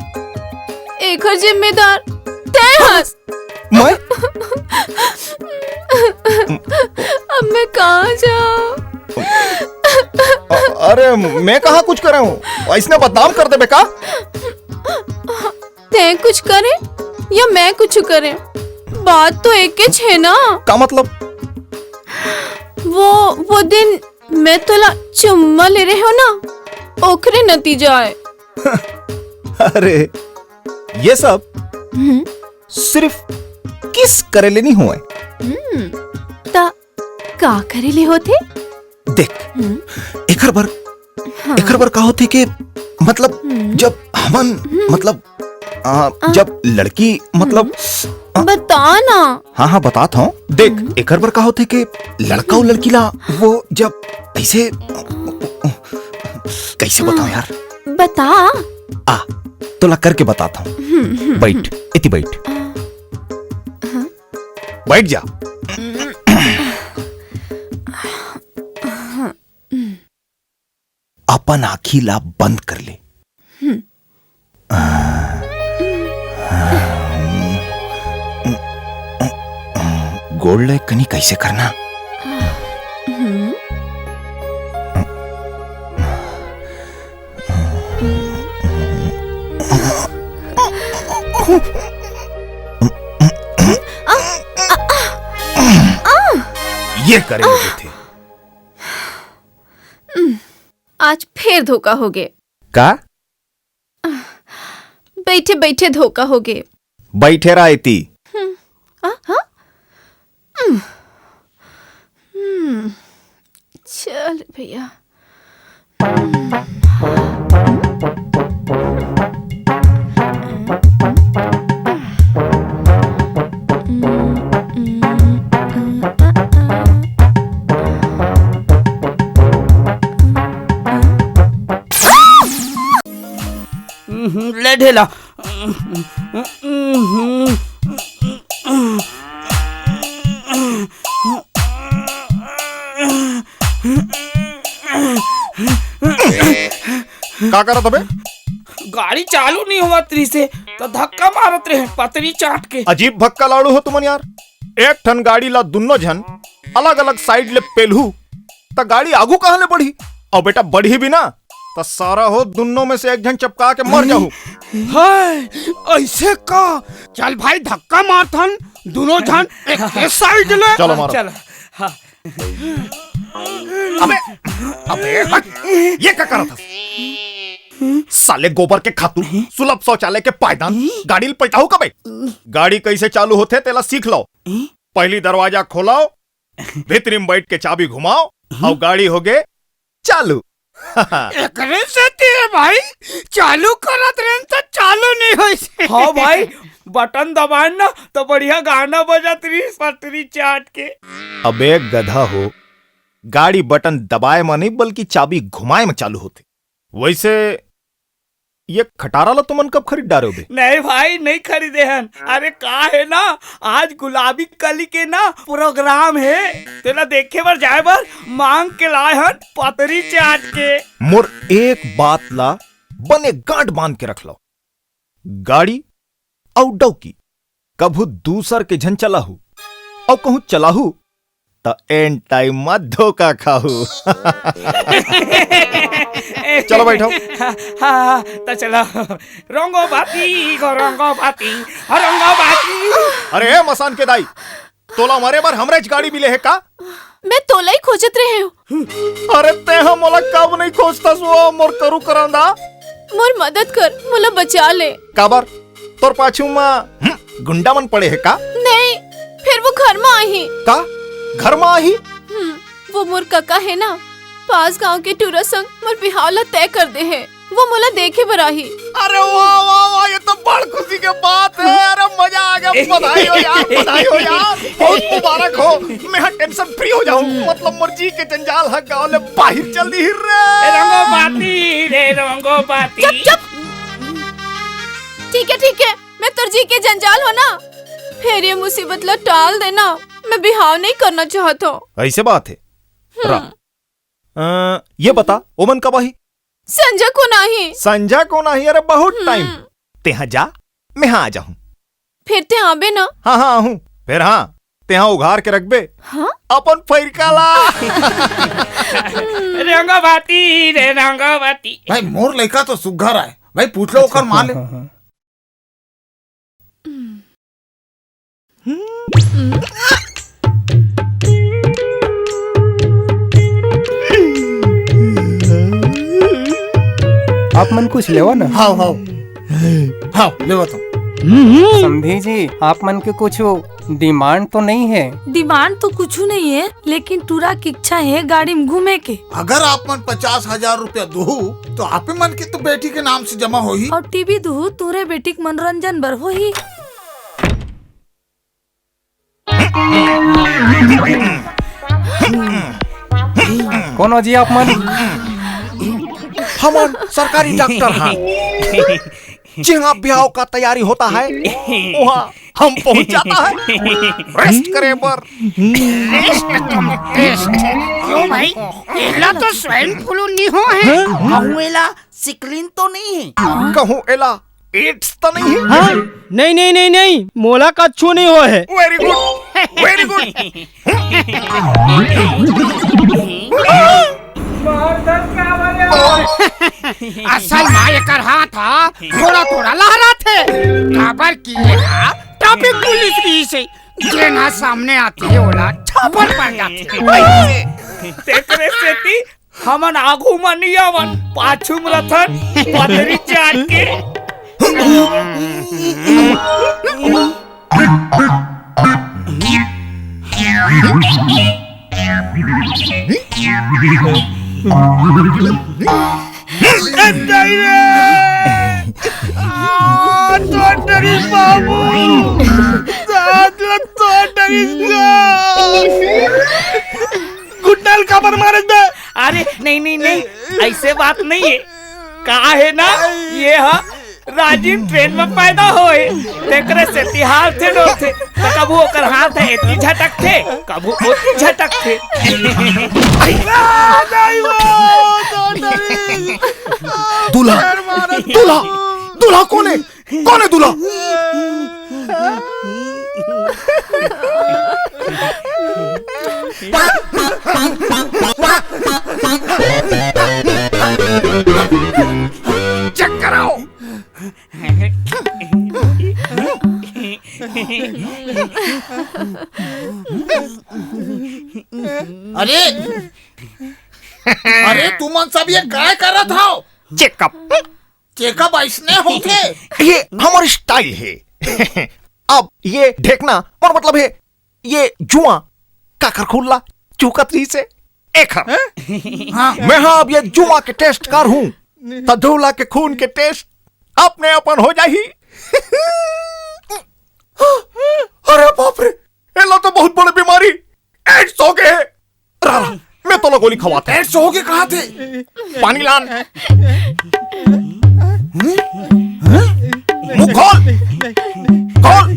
एकर जिम्मेदार तैं हस। मैं? अब मैं कहाँ जाऊँ? अ-, अरे, मैं कहाँ कुछ करे हूँ? ऐसने बदनाम कर देबे का? तैं कुछ करे या मैं कुछ करे, बात तो एकेच है ना। का मतलब? वो, वो दिन मैं तोला चुम्मा ले रहे हो ना, ओखरे नतीजा है। अरे, ये सब हम्म। सिर्फ किस करे ले नहीं हुआ है। हम्म, त का करे ले होथे? देख, हम्म। एकर बर, हाँ। एकर बर का होथे के, मतलब, हम्म। जब हमन, हम्म। मतलब, आ, आ। जब लड़की, मतलब, हम्म। आ। बता ना। हाँ, हाँ, बतात हूँ। देख, हम्म। एकर बर का होथे के लड़का अउ लड़की ला, वो जब ऐसे, कैसे बताऊँ यार? बता। आ, तोला करके बतात हूँ। हम्म, हम्म, बैठ, हम्म। एती बैठ। आ, हाँ। बैठ जा। अपन आँखी ला बंद कर ले। हम्म। गोड़ ले कनी कैसे करना? हम्म। के करे लगे थे। आज फेर धोखा होगे। का? बइठे बइठे धोखा होगे। बइठे रह एती। हम्म, आ, हाँ? हम्म, हम्म, चल भैया। हम्म, ले ढेला। का करत हबे? गाड़ी चालू नहीं होवत रहिसे, त धक्का मारत रहे पतरी चाट के। अजीब भक्का लाड़ू हो तुमन यार। एक ठन गाड़ी ला दुन्नो झन अलग-अलग side ले पेलहू, त गाड़ी आगू कहाँ ले बढ़ी? अउ बेटा, बढ़ी भी ना, त सारा हो दुन्नो में से एक झन चपका के मर जाहू। हाय, ऐसे का? चल भाई, धक्का मारथन, दुनों झन एक, एक side ले। चलो मारो। चलो, हाँ। अबे, अबे, हट, ये का करत हस? साले गोबर के खातू, सुलभ शौचालय के पायदान, गाड़ी ल पलटाहू कबे? गाड़ी कैसे चालू होथे, तेला सीख लो। पहली दरवाजा खोलाओ, भीतरी में बैठ के चाबी घुमाओ, अउ गाड़ी होगे चालू। एकरे सेती ए भाई, चालू करत रहेन त चालू नहीं होइस। हाँ भाई, बटन दबाएन ना त बढ़िया गाना बजत रहिस पतरी चाट के। अबे गधा हो, गाड़ी बटन दबाए म नहीं बल्कि चाबी घुमाए म चालू होथे। वैसे ये खटारा ला तुमन कब खरीद डारे होबे? नहीं भाई, नहीं खरीदे हन। अरे का हे ना, आज गुलाबी कली के ना program हे, तेला देखे बर जाए बर मांग के लाए हन पतरी चाट के। मोर एक बात ला बने गांठ बांध के रख लो, गाड़ी अउ डौकी कभू दूसर के झन चलाहू, अउ कहूं चलाहू त एन time म धोखा खाहू। चलो बैठो। हाँ, हाँ, हाँ, त चलो। रंगो बाती, गो रंगो बाती, रंगो बाती। अरे ए मसान के दाई, तोला मरे बर हमरेच गाड़ी मिले हे का? मैं तोला ही खोजत रहे हूँ। अरे तेहा मोला कब नहीं खोजतस वो मोर करू करंदा? मोर मदद कर, मोला बचा ले। काबर? तोर पाछू म, हम्म, गुंडा मन पड़े हे का? नहीं, फेर वो घर म आही। का? घर म आही? हम्म, वो मोर कका हे ना, पास गांव के टूरा संग मोर बिहाव ला तय कर दे हे। वो मोला देखे बर आही। अरे वाह, वाह, वाह, ये तो बड़ खुशी के बात हे। अरे मजा आ गया, बधाई हो यार, बधाई हो यार, बहुत मुबारक हो। मैं हा tension free हो जाहूँ, मतलब मोर जी के जंजाल हा गाँव ले बाहिर चल दिही रे। ए रंगो बाती, रे रंगो बाती। चुप, चुप। ठीक हे, ठीक हे, मैं तोर जी के जंजाल हो ना, फेर ये मुसीबत ला टाल दे ना, मैं बिहाव नहीं करना चाहत हूँ। ऐसे बात हे। हम्म। रा-, अ, ये बता, ओमन कब आही? संझा कोन आही। संझा कोन आही? अरे बहुत हम्म। Time। तेहा जा, मैं हा आ जाहूँ। फेर तेहा आबे ना? हाँ, हाँ, आहूँ। फेर हाँ, तेहा उघार के रखबे। हाँ? अपन फैरका ला। रंगो बाती रे, रंगो बाती। भाई, मोर लइका तो सुग्घर आय। भाई, पूछ लो ओकर माँ ले। हाँ, हाँ। आप मन कुछ लेवा ना। हाँ, हाँ। हाँ, लेवा तो। समधी जी, आप मन के कुछ demand तो नहीं हे? Demand तो कुछु नहीं हे, लेकिन टूरा के इच्छा हे गाड़ी में घूमे के। अगर आप मन पचास हजार रुपया दुहू, तो आप ही मन के तो बेटी के नाम से जमा होही। अउ टीवी दुहू, तुहरे बेटी के मनोरंजन बर होही। कोन हो जी आप मन? हमन सरकारी डॉक्टर हन। जहाँ ब्याह का तैयारी होता है, वहाँ हम पहुँच जाता है rest करे बर। Rest तुम rest। क्यों भाई? एला तो swine flu नहीं हो है। कहूँ एला सिकलिन तो नहीं है? कहूँ एला AIDS तो नहीं है? हाँ? नहीं, नहीं, नहीं, नहीं, मोला कछु नहीं हो है। Very good, very good। असल मा एकर हाथ हा थोड़ा थोड़ा लहराथे, काबर कि एहा traffic पुलिस रहिस हे। जेन ह सामने आथे, ओला छापर पड़ जाथे। तेकरे सेती हमन आगू म नइ आवन, पाछू म रथन, पतरी चाट के। ए, दाई रे! आ, तोर डरी बाबू! दादा, तोर डरी गा! गुड्डल काबर मारे बे? अरे, नहीं, नहीं, नहीं, ऐसे बात नहीं है। का है ना, ये हा राजिम ट्रेन में पैदा होए, तेकरे सेती हालथे डोलथे। त कभू ओकर हाथ ह एती झटकथे, कभू ओती झटकथे। आ, नहीं वो, तो नहीं। दूल्हा, दूल्हा, दूल्हा कौन है? कौन है दूल्हा? चेक कराओ। अरे, अरे, तुमन सब ये काय करत हव? चेकअप। चेकअप अइसने होथे। ये हमर स्टाइल हे। अब ये ढेकना, मोर मतलब हे, ये जुआ काकर खून ला चूकत रहिस हे, एखर। हाँ। मैं हा अब ये जुआ के टेस्ट करहूँ, त दूल्हा के खून के टेस्ट अपने अपन हो जाही। अरे बाप रे, एला तो बहुत बड़े बीमारी एड्स हो गए हे। रा, रा, मैं तोला गोली खवात हँव। एड्स हो गए कहाँ थे? पानी लान। मुँह खोल। खोल।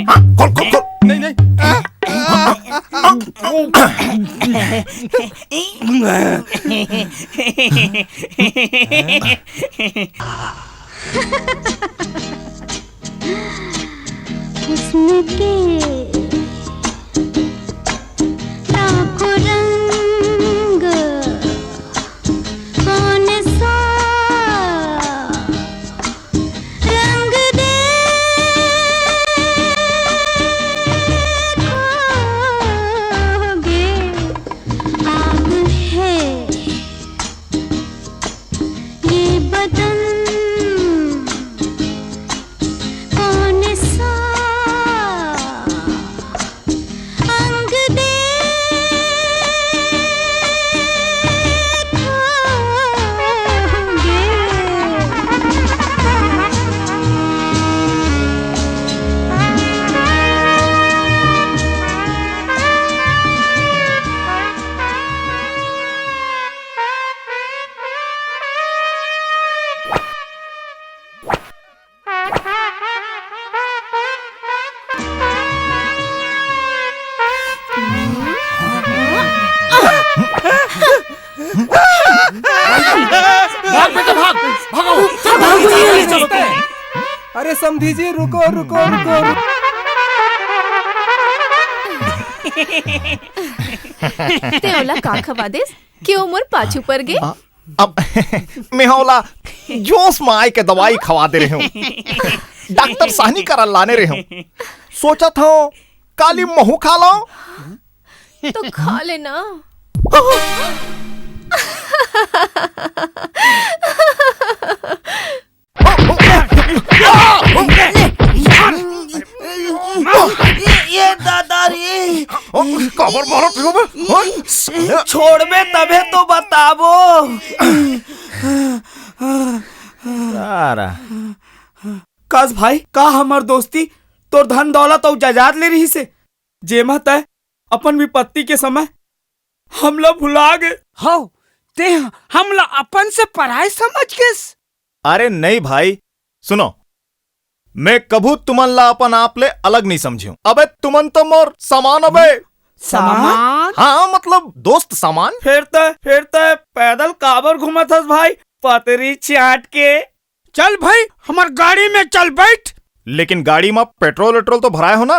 हाँ, खोल, खोल, खोल। नहीं, नहीं। हुस्न के लाखों रंग, कौन सा रंग देखोगे? आग है ये बदन, कौन सा अंग देखोगे? भाग बेटा, भाग, भागो। अरे समधी जी, रुको, रुको, रुको, रुको। तें ओला का खवा देस कि ओ मोर पाछू पर गे? आ, अब मैं ओला जोश म आय के दवाई खवा दे रहेंव। डॉक्टर साहनी करा लाने रहेंव। सोचत हँव, काली महूँ खा लँव। तो खा ले ना। ये, ये दादा रे। काबर मारत हस बे? हाँ? छोड़बे तभे तो बताबो। सारा। कस भाई, का हमर दोस्ती तोर धन दौलत अउ जायदाद ले रहिस हे, जेमा तैं अपन विपत्ति के समय हमला भुला गे? हव, तें हमला अपन से पराय समझ गेस। अरे नहीं भाई, सुनो, मैं कभू तुमन ला अपन आप ले अलग नहीं समझेंव। अबे तुमन तो मोर समान अबे। समान? हाँ, मतलब दोस्त समान। फेर तैं, फेर तैं पैदल काबर घूमत हस भाई, पतरी चाट के? चल भाई, हमर गाड़ी में चल बैठ। लेकिन गाड़ी में पेट्रोल वेट्रोल तो भराए हो ना?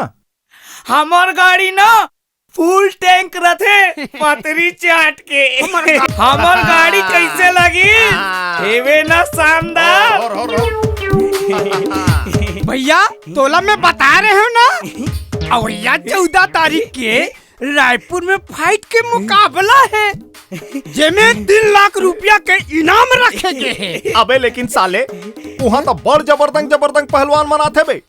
हमर गाड़ी ना फुल टैंक रथे, पतरी चाट के। हमर गाड़ी कैसे लगी? हेवे ना शानदार? भैया, तोला मैं बता रहे हँव ना। अउ या चौदह तारीख के रायपुर में fight के मुकाबला हे, जेमे तीन लाख रुपया के इनाम रखे गे हे। अबे लेकिन साले, उहाँ तो बड़ जबरदंग जबरदंग पहलवान मन आथे बे।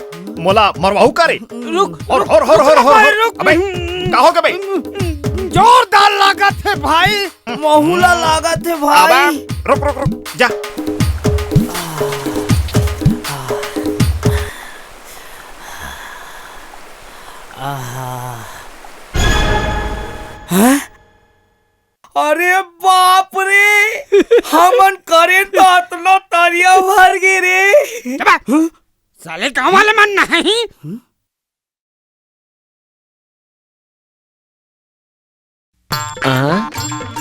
मोला मरवाहू का रे? रुक, और, रुक, और, और, रुक और, और, भाई, और, रुक। अबे, का हो गे बे? जोरदार लागत हे भाई। महू ला लागत हे भाई। अबे, रुक, रुक, रुक, जा। आहा। हैं? अरे बाप रे, हमन करेन त अतना तरिया भर गे रे। चुप! साले गांव वाले मन नहीं। आ,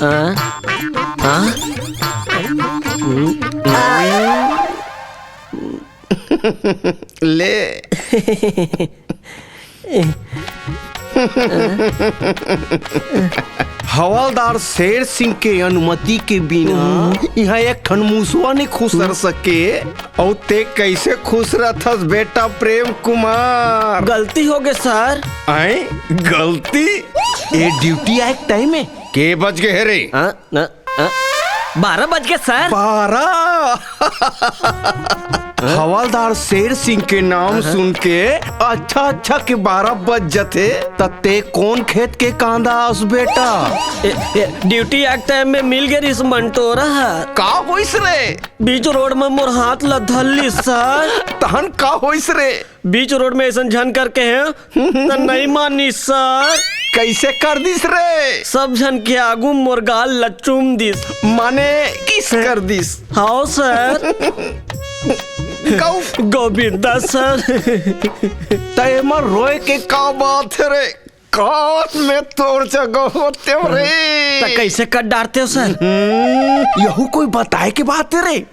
आ, आ, ले। हवलदार शेर सिंह के अनुमति के बिना इहाँ एक ठन मुसवा नइ खुसर सके। अउ ते कइसे खुसरथस बेटा प्रेम कुमार? गलती हो गे सर। आय, गलती? ए ड्यूटी आए के टाइम हे। के बज गे हे रे? हाँ, न, हाँ। बारह बज गे सर। बारह? हवलदार शेर सिंह के नाम सुन के अच्छा अच्छा के बारह बज जथे, त ते कोन खेत के कांदा अस बेटा? ए, ए, ड्यूटी आए के टाइम में मिल गे रिहिस मंटोरा ह। का होइस रे? बीच रोड में मोर हाथ ला धर लिस सर। तहन का होइस रे? बीच रोड में अइसन झन करके हे, त नइ मानिस सर। कइसे कर दिस रे? सब झन के आगू मोर गाल ला चूम दिस। माने किस कर दिस? हाव सर। गौ- गोविंदा सर। त एमा रोए के का बात हे रे? काश में तोर जगह होतेंव रे। त कइसे कर डारतेंव सर? हम्म, यहू कोई बताए के बात हे रे?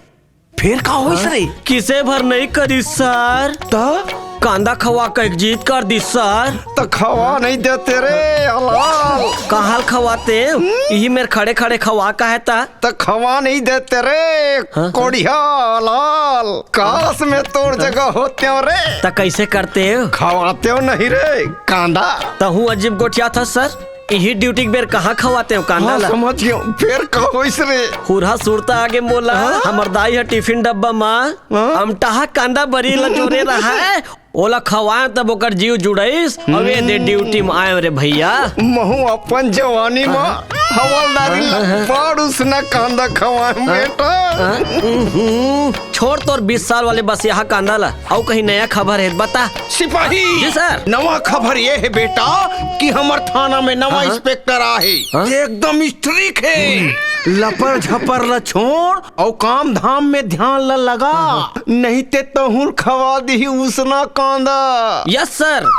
फेर का होइस रे? किसे भर नइ करिस सर। त? कांदा खवा के जिद कर दिस सर। त खवा नइ देते रे, हलाल। काहल खवातेंव? इही मेर खड़े खड़े खवा का हे त? त खवा नइ देते रे, हाँ, हाँ। कोढ़िया हलाल। काश में तोर जगह होतेंव रे। त कइसे करतेंव? खवातेंव नहीं रे, कांदा। तहूँ अजीब गोठियाथस सर। इही ड्यूटी के बेर कहाँ खवातेंव कांदा हाँ, ला? समझ गेंव। फेर का होइस रे? हुरहा सुरता आगे मोला, हाँ? हमर दाई ह टिफिन डब्बा मा हाँ? अमटाहा कांदा बरी ला जोरे रहय। ओला खवाएंव तब ओकर जीव जुड़ाइस। अउ ए दे ड्यूटी म आएंव रे भइया। महूँ अपन जवानी मा हवलदारी ला हाँ, हाँ। बड़ उसना कांदा खवाएंव हाँ? बेटा। हाँ? उहुं। छोड़ तोर बीस साल वाले बसियाहा कांदा ला। अउ कहीं नया खबर हे त बता। सिपाही! जी सर। नवा खबर ये हे बेटा कि हमर थाना में नवा हाँ, हाँ। इंस्पेक्टर आहे। हाँ? एकदम स्ट्रिक हे। लपर झपर ला छोड़ अउ काम धाम में ध्यान ला लगा। हाँ, हाँ। नहीं ते तहूँ ल खवा दिही उसना कांदा। Yes sir.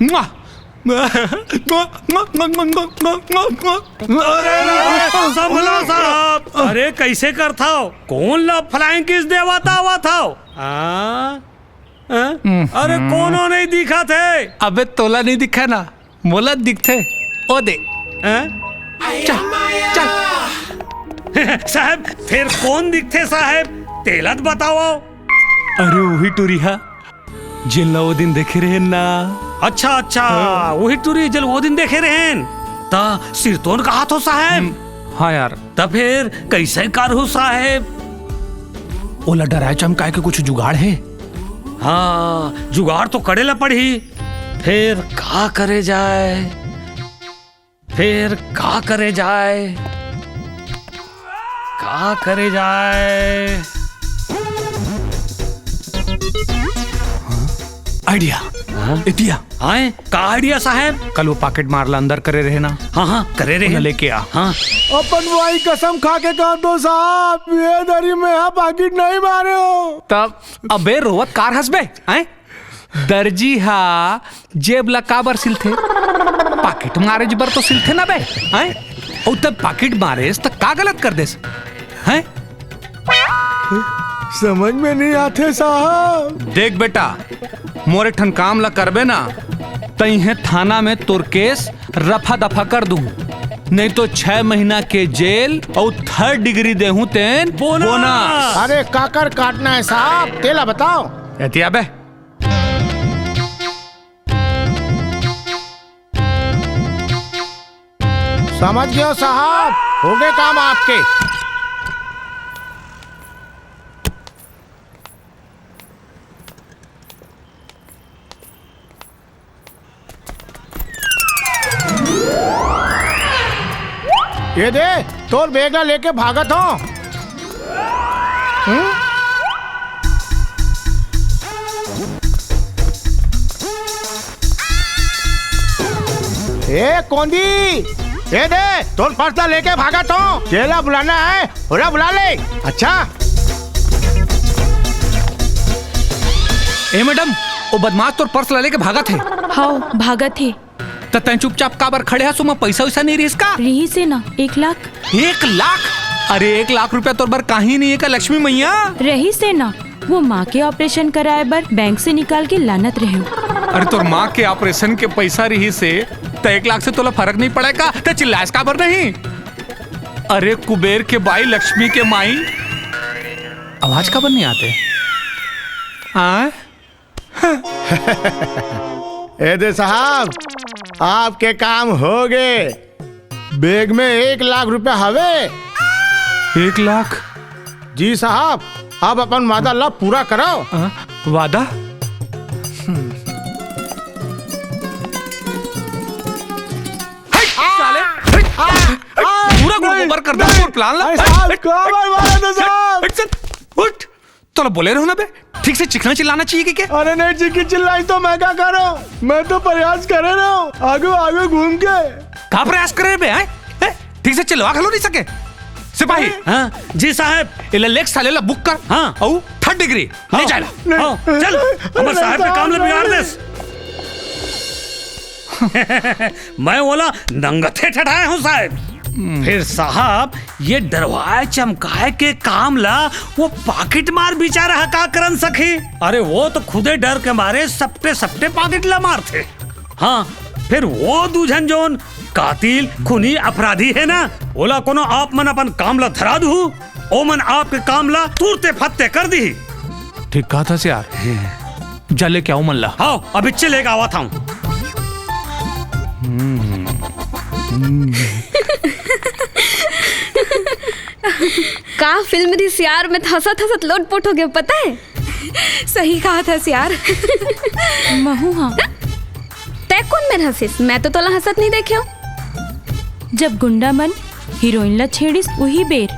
मुआ। अरे, अरे, अरे, संभलो साहब। अरे, कइसे करथव? कोन ला flying kiss देवत आवत हव? हाँ? हाँ? हम्म। अरे, कोनो नइ दिखत हे। अबे, तोला नइ दिखय ना, मोला दिखथे। ओ दे। हाँ? चल, चल। साहब, फेर कोन दिखथे साहब? तेला त बतावव। अरे, उही टुरी हा। जेन ला ओ दिन देखे रहेन ना। अच्छा, अच्छा, हाँ। उही टुरी जेन ओ दिन देखे रहेन। त सिरतोन कहाथव साहेब? हम्म, हाँ यार। त फेर कइसे करहूँ साहेब? ओला डराए चमकाए के कुछ जुगाड़ हे? हाँ, जुगाड़ तो करे ला पड़ही। फेर का करे जाए? फेर का करे जाए? का करे जाए? Idea। हाँ? एती आ। आए? का idea साहेब? कल वो पाकेट मार ला अंदर करे रहे ना? हाँ, हाँ, करे रहे। ओला लेके आ। हाँ। अपन माई कसम खा के कह दो साहब, ये दरी में हा पाकेट नहीं मारे हो। तब अबे रोवत कार हंसबे, हैं? दर्जी हा जेब ला काबर सिलथे? पाकिट मारेज बर तो सिलथे ना बे, हैं? अउ तब पाकिट मारेस त का गलत कर देस, हैं? समझ में नहीं आथे साहब। देख बेटा, मोर एक ठन काम ला करबे ना, त इहें थाना में तोर केस रफा दफा कर दूं, नहीं तो छह महीना के जेल अउ थर्ड डिग्री देहूं तेन बोनस। बोनस। अरे काकर काटना है साहब, तेला बताओ। एतिया बे। समझ गयो साहब, हो गए काम आपके। ये दे, तोर बैग ला लेके भागत हो। हम्म? ए कोंदी, ये दे, तोर पर्स ला लेके भागत हो। जेला बुलाना है, ओला बुला ले। अच्छा। ए मैडम, वो बदमाश तोर पर्स ला लेके भागत हे। हव, भागत हे। त तैं चुपचाप काबर खड़े हस? ओमा पइसा वइसा नइ रिहिस का? रिहिस हे ना, एक लाख। एक लाख? अरे, एक लाख रुपया तोर बर काहीं नइ हे का लक्ष्मी मैया? रिहिस हे ना, वो माँ के ऑपरेशन कराए बर बैंक से निकाल के लानत रहेंव। अरे, तोर माँ के ऑपरेशन के पइसा रिहिस हे, त एक लाख से तोला फरक नइ पड़े का? त चिल्लाएस काबर नहीं? अरे, कुबेर के बाई, लक्ष्मी के माई, आवाज काबर नइ आते? हाँ? ए दे साहब, आपके काम हो गए। बैग में एक लाख रुपया हवे। एक लाख? जी साहब, अब अपन वादा ला पूरा करो। हाँ, वादा? हट, साले, हट, हट, पूरा गुड़ गोबर कर दे, नहीं, पूरा प्लान ला। अरे साहब, हट, काबर मारा था साहब? हट, चल, उठ। तोला बोले रहेंव ना बे, ठीक से चीखना चिल्लाना चाहिए कि क्या? अरे नहीं, चीखी चिल्लाई तो मैं का करूं? मैं तो प्रयास करे रहेंव, आगे आगे घूम के। का प्रयास करे बे, हैं? हैं? ठीक से चिल्लवा घलो नहीं सके। सिपाही। हाँ, जी साहब। एला लेके साले ला बुक कर। हाँ। अउ थर्ड डिग्री, ले हाँ। जा ला। नहीं, हाँ, चल, नहीं, हमर साहब के काम ला बिगाड़ देस। मैं ओला नंगथे ठठाए हूँ साहब। फिर साहब, ये डरवाए चमकाए के काम ला वो पाकिट मार बिचारा ह का करन सकही? अरे वो तो खुदे डर के मारे सपटे सपटे पाकिट ला मारथे। हाँ, फिर वो दू झन जोन कातिल, खूनी, अपराधी हे ना, ओला कोनो आप मन अपन काम ला धरा दुहू, ओमन आपके काम ला तुरते फत्ते कर दिही। ठीक कहा था यार। जा लेके आओ मन ला। हाँ, अभी चले लेके आवत हूँ। का फिल्म रिहिस यार, मैं तो हंसत हंसत लोटपोट हो गया, पता है? सही कहा था यार। महू हाँ। तै कोन मेर हंसिस? मैं तो तोला हंसत नहीं देखे हूँ। जब गुंडा मन हीरोइन ला छेड़िस उही बेर।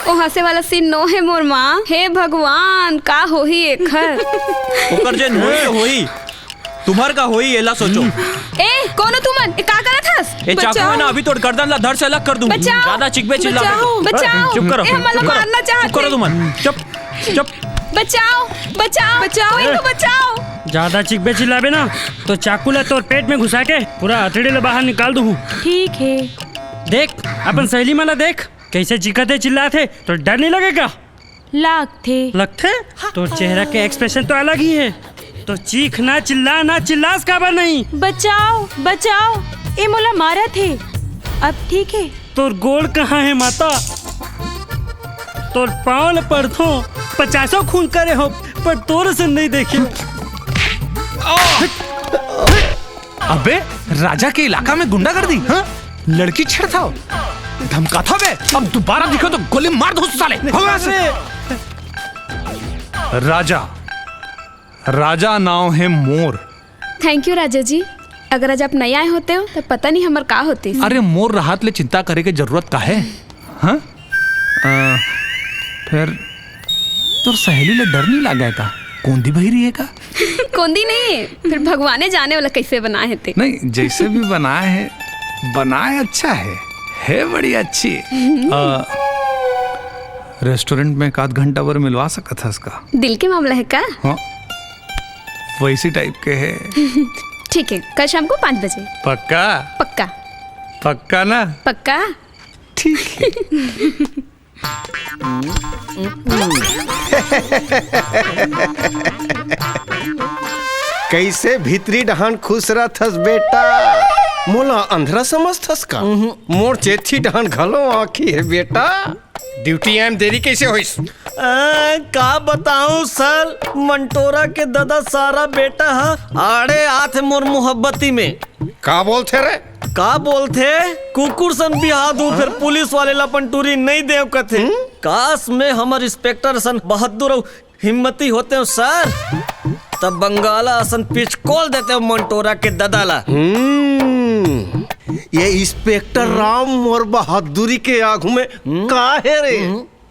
ओ हंसे वाला सीन नो हे मोर माँ। हे भगवान, का होही एखर? ओकर जेन होही तो होही, तुम्हर का होही एला सोचो। ए, कोनो तुमन, ए का करत हस? ए चाकू है ना, अभी तोर गर्दन ला धड़ से अलग कर दूं। बचाओ। ज्यादा चिकबे चिल्ला बचाओ। बचाओ। चुप करो। ए, हमन ला मारना चाहत हे। चुप करो तुमन। चुप, चुप। बचाओ, बचाओ, बचाओ। कोई तो बचाओ। ज्यादा चिकबे चिल्लाबे ना, तो चाकू ला तोर पेट में घुसा के पूरा अतड़ी ला बाहर निकाल दूं। ठीक है। देख, अपन सहेली मन ला देख, कैसे चीखत हे, चिल्लात हे, तो डर नहीं लगे का? लागथे। लगथे? तोर चेहरा के एक्सप्रेशन तो अलग ही है। तो चीख ना, चिल्ला ना, चिल्लास काबर नहीं? बचाओ, बचाओ, ए मोला मारत हे। अब ठीक है? तोर गोड़ कहाँ है माता? तोर पाँव ल पड़थों, पचासों खून करे हो, पर तोर से नहीं देखे। अबे, राजा के इलाका में गुंडागर्दी, हाँ? लड़की छेड़थव, धमकाथव बे, अब दोबारा दिखो तो गोली मार दो साले। भगवान से। राजा, राजा नाव है मोर। थैंक यू राजा जी, अगर आज आप नहीं आए होते हो तो पता नहीं हमर का होती। अरे मोर राहत ले चिंता करे के जरूरत का है? हाँ? अ, फिर तोर सहेली ले डर नहीं लागे का? कोंदी बहिरी है का? कोंदी नहीं है, फिर भगवाने जाने वाला कैसे बनाए है ते। नहीं, जैसे भी बनाए है, बनाए अच्छा है, है बड़ी अच्छी। अ, रेस्टोरेंट में एक आध घंटा भर मिलवा सकत हस का? दिल के मामला है का? हाँ, वैसी टाइप के है। ठीक है, कल शाम को पाँच बजे। पक्का? पक्का। पक्का ना? पक्का। ठीक है। कैसे भीतरी डहान खुश रहथस बेटा? मोला अंधरा समझथस का? मोर चेथी डहान घलो आँखी है बेटा। ड्यूटी में देरी कैसे होइस? आ, का बताऊं सर, मंटोरा के ददा सारा बेटा हा आड़े आथे मोर मोहब्बती में। का बोलथे रे? का बोलथे? कुकुर सन बिहा दू, फेर पुलिस वाले ला अपन टूरी नइ देव कथे। काश मैं हमर इंस्पेक्टर सन बहादुर अउ हिम्मती होतेव सर, तब बंगाला असन पिचकोल देतेव मंटोरा के ददा ला। हम्म, ये इंस्पेक्टर राम मोर बहादुरी के आगू में का हे रे?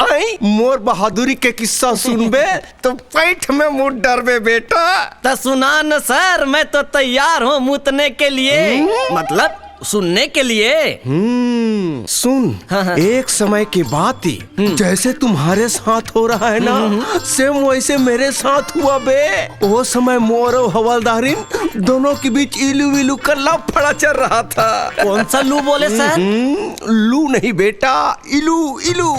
आई, मोर बहादुरी के किस्सा सुनबे तो पैठ में मुत डरबे बेटा। त सुना न सर, मैं तो तैयार हूँ मुतने के लिए, मतलब सुनने के लिए। हम्म, सुन, हाँ, हाँ। एक समय की बात थी, जैसे तुम्हारे साथ हो रहा है ना, सेम वैसे मेरे साथ हुआ बे। वो समय मोर अउ हवलदारिन दोनों के बीच इलू विलू का लफड़ा चल रहा था। कौन सा लू बोले सर? हम्म, लू नहीं बेटा, इलू, इलू।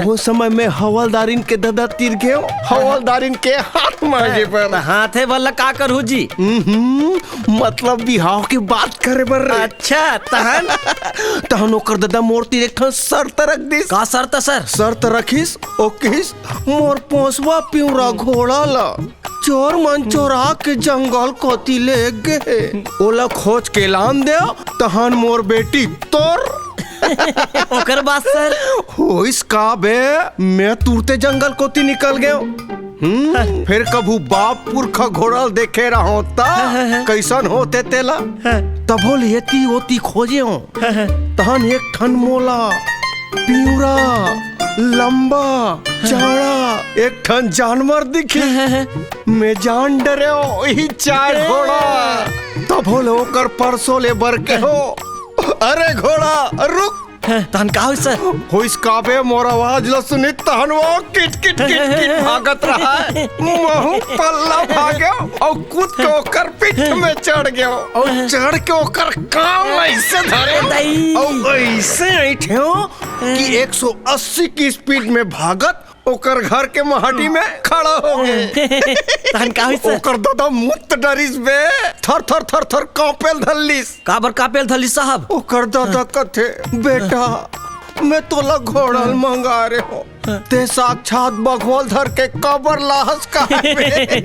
वो समय मैं हवलदारिन के ददा तीर गेंव, हवलदारिन के हाथ मांगे बर। त हाथे वाला का करहू जी? हम्म, मतलब बिहाव के बात करे बर रे। अच्छा, तहन? तहन ओकर ददा मोर तीर एक ठन शर्त रख दिस। का शर्त सर? शर्त रखिस, ओ किहिस, मोर पोसवा पिंवरा घोड़ा ला चोर मन चोरा के जंगल कोती ले गे। ओला खोज के लान दे, तहन मोर बेटी तोर। ओकर बाद सर? होइस का बे, मैं तुरते जंगल कोती निकल गेंव। हम्म, फेर कभू बाप पुरखा घोड़ा ल देखे रहंव त कइसन होते तेला? तभो ले एती ओती खोजेंव। तहन एक ठन मोला पिंवरा, लंबा, चौड़ा एक ठन जानवर दिखिस। मैं जान डरेंव, ओही चाय घोड़ा। तभो ले ओकर परसो ले बर केहेंव, अरे घोड़ा, रुक। तहन का होइस सर? होइस का बे, मोर आवाज ल सुनिस तहन वो किट किट किट किट भागत रहय। महूं पल्ला भागेंव अउ कूद के ओकर पीठ में चढ़ गेंव अउ चढ़ के ओकर कान ल अइसे धरेंव दाई। अउ अइसे अइंठेंव कि एक सौ अस्सी की स्पीड में भागत ओकर घर के महटी में खड़ा हो गे। तहन का होइस सर? ओकर ददा मुत डरिस बे, थर थर थर थर कांपे ल धर लिस। काबर कांपे ल धर लिस साहब? ओकर ददा कथे, बेटा, मैं तोला घोड़ा ल मंगाय रेहेंव, तें साक्षात बघवा ल धर के काबर लाहस का बे?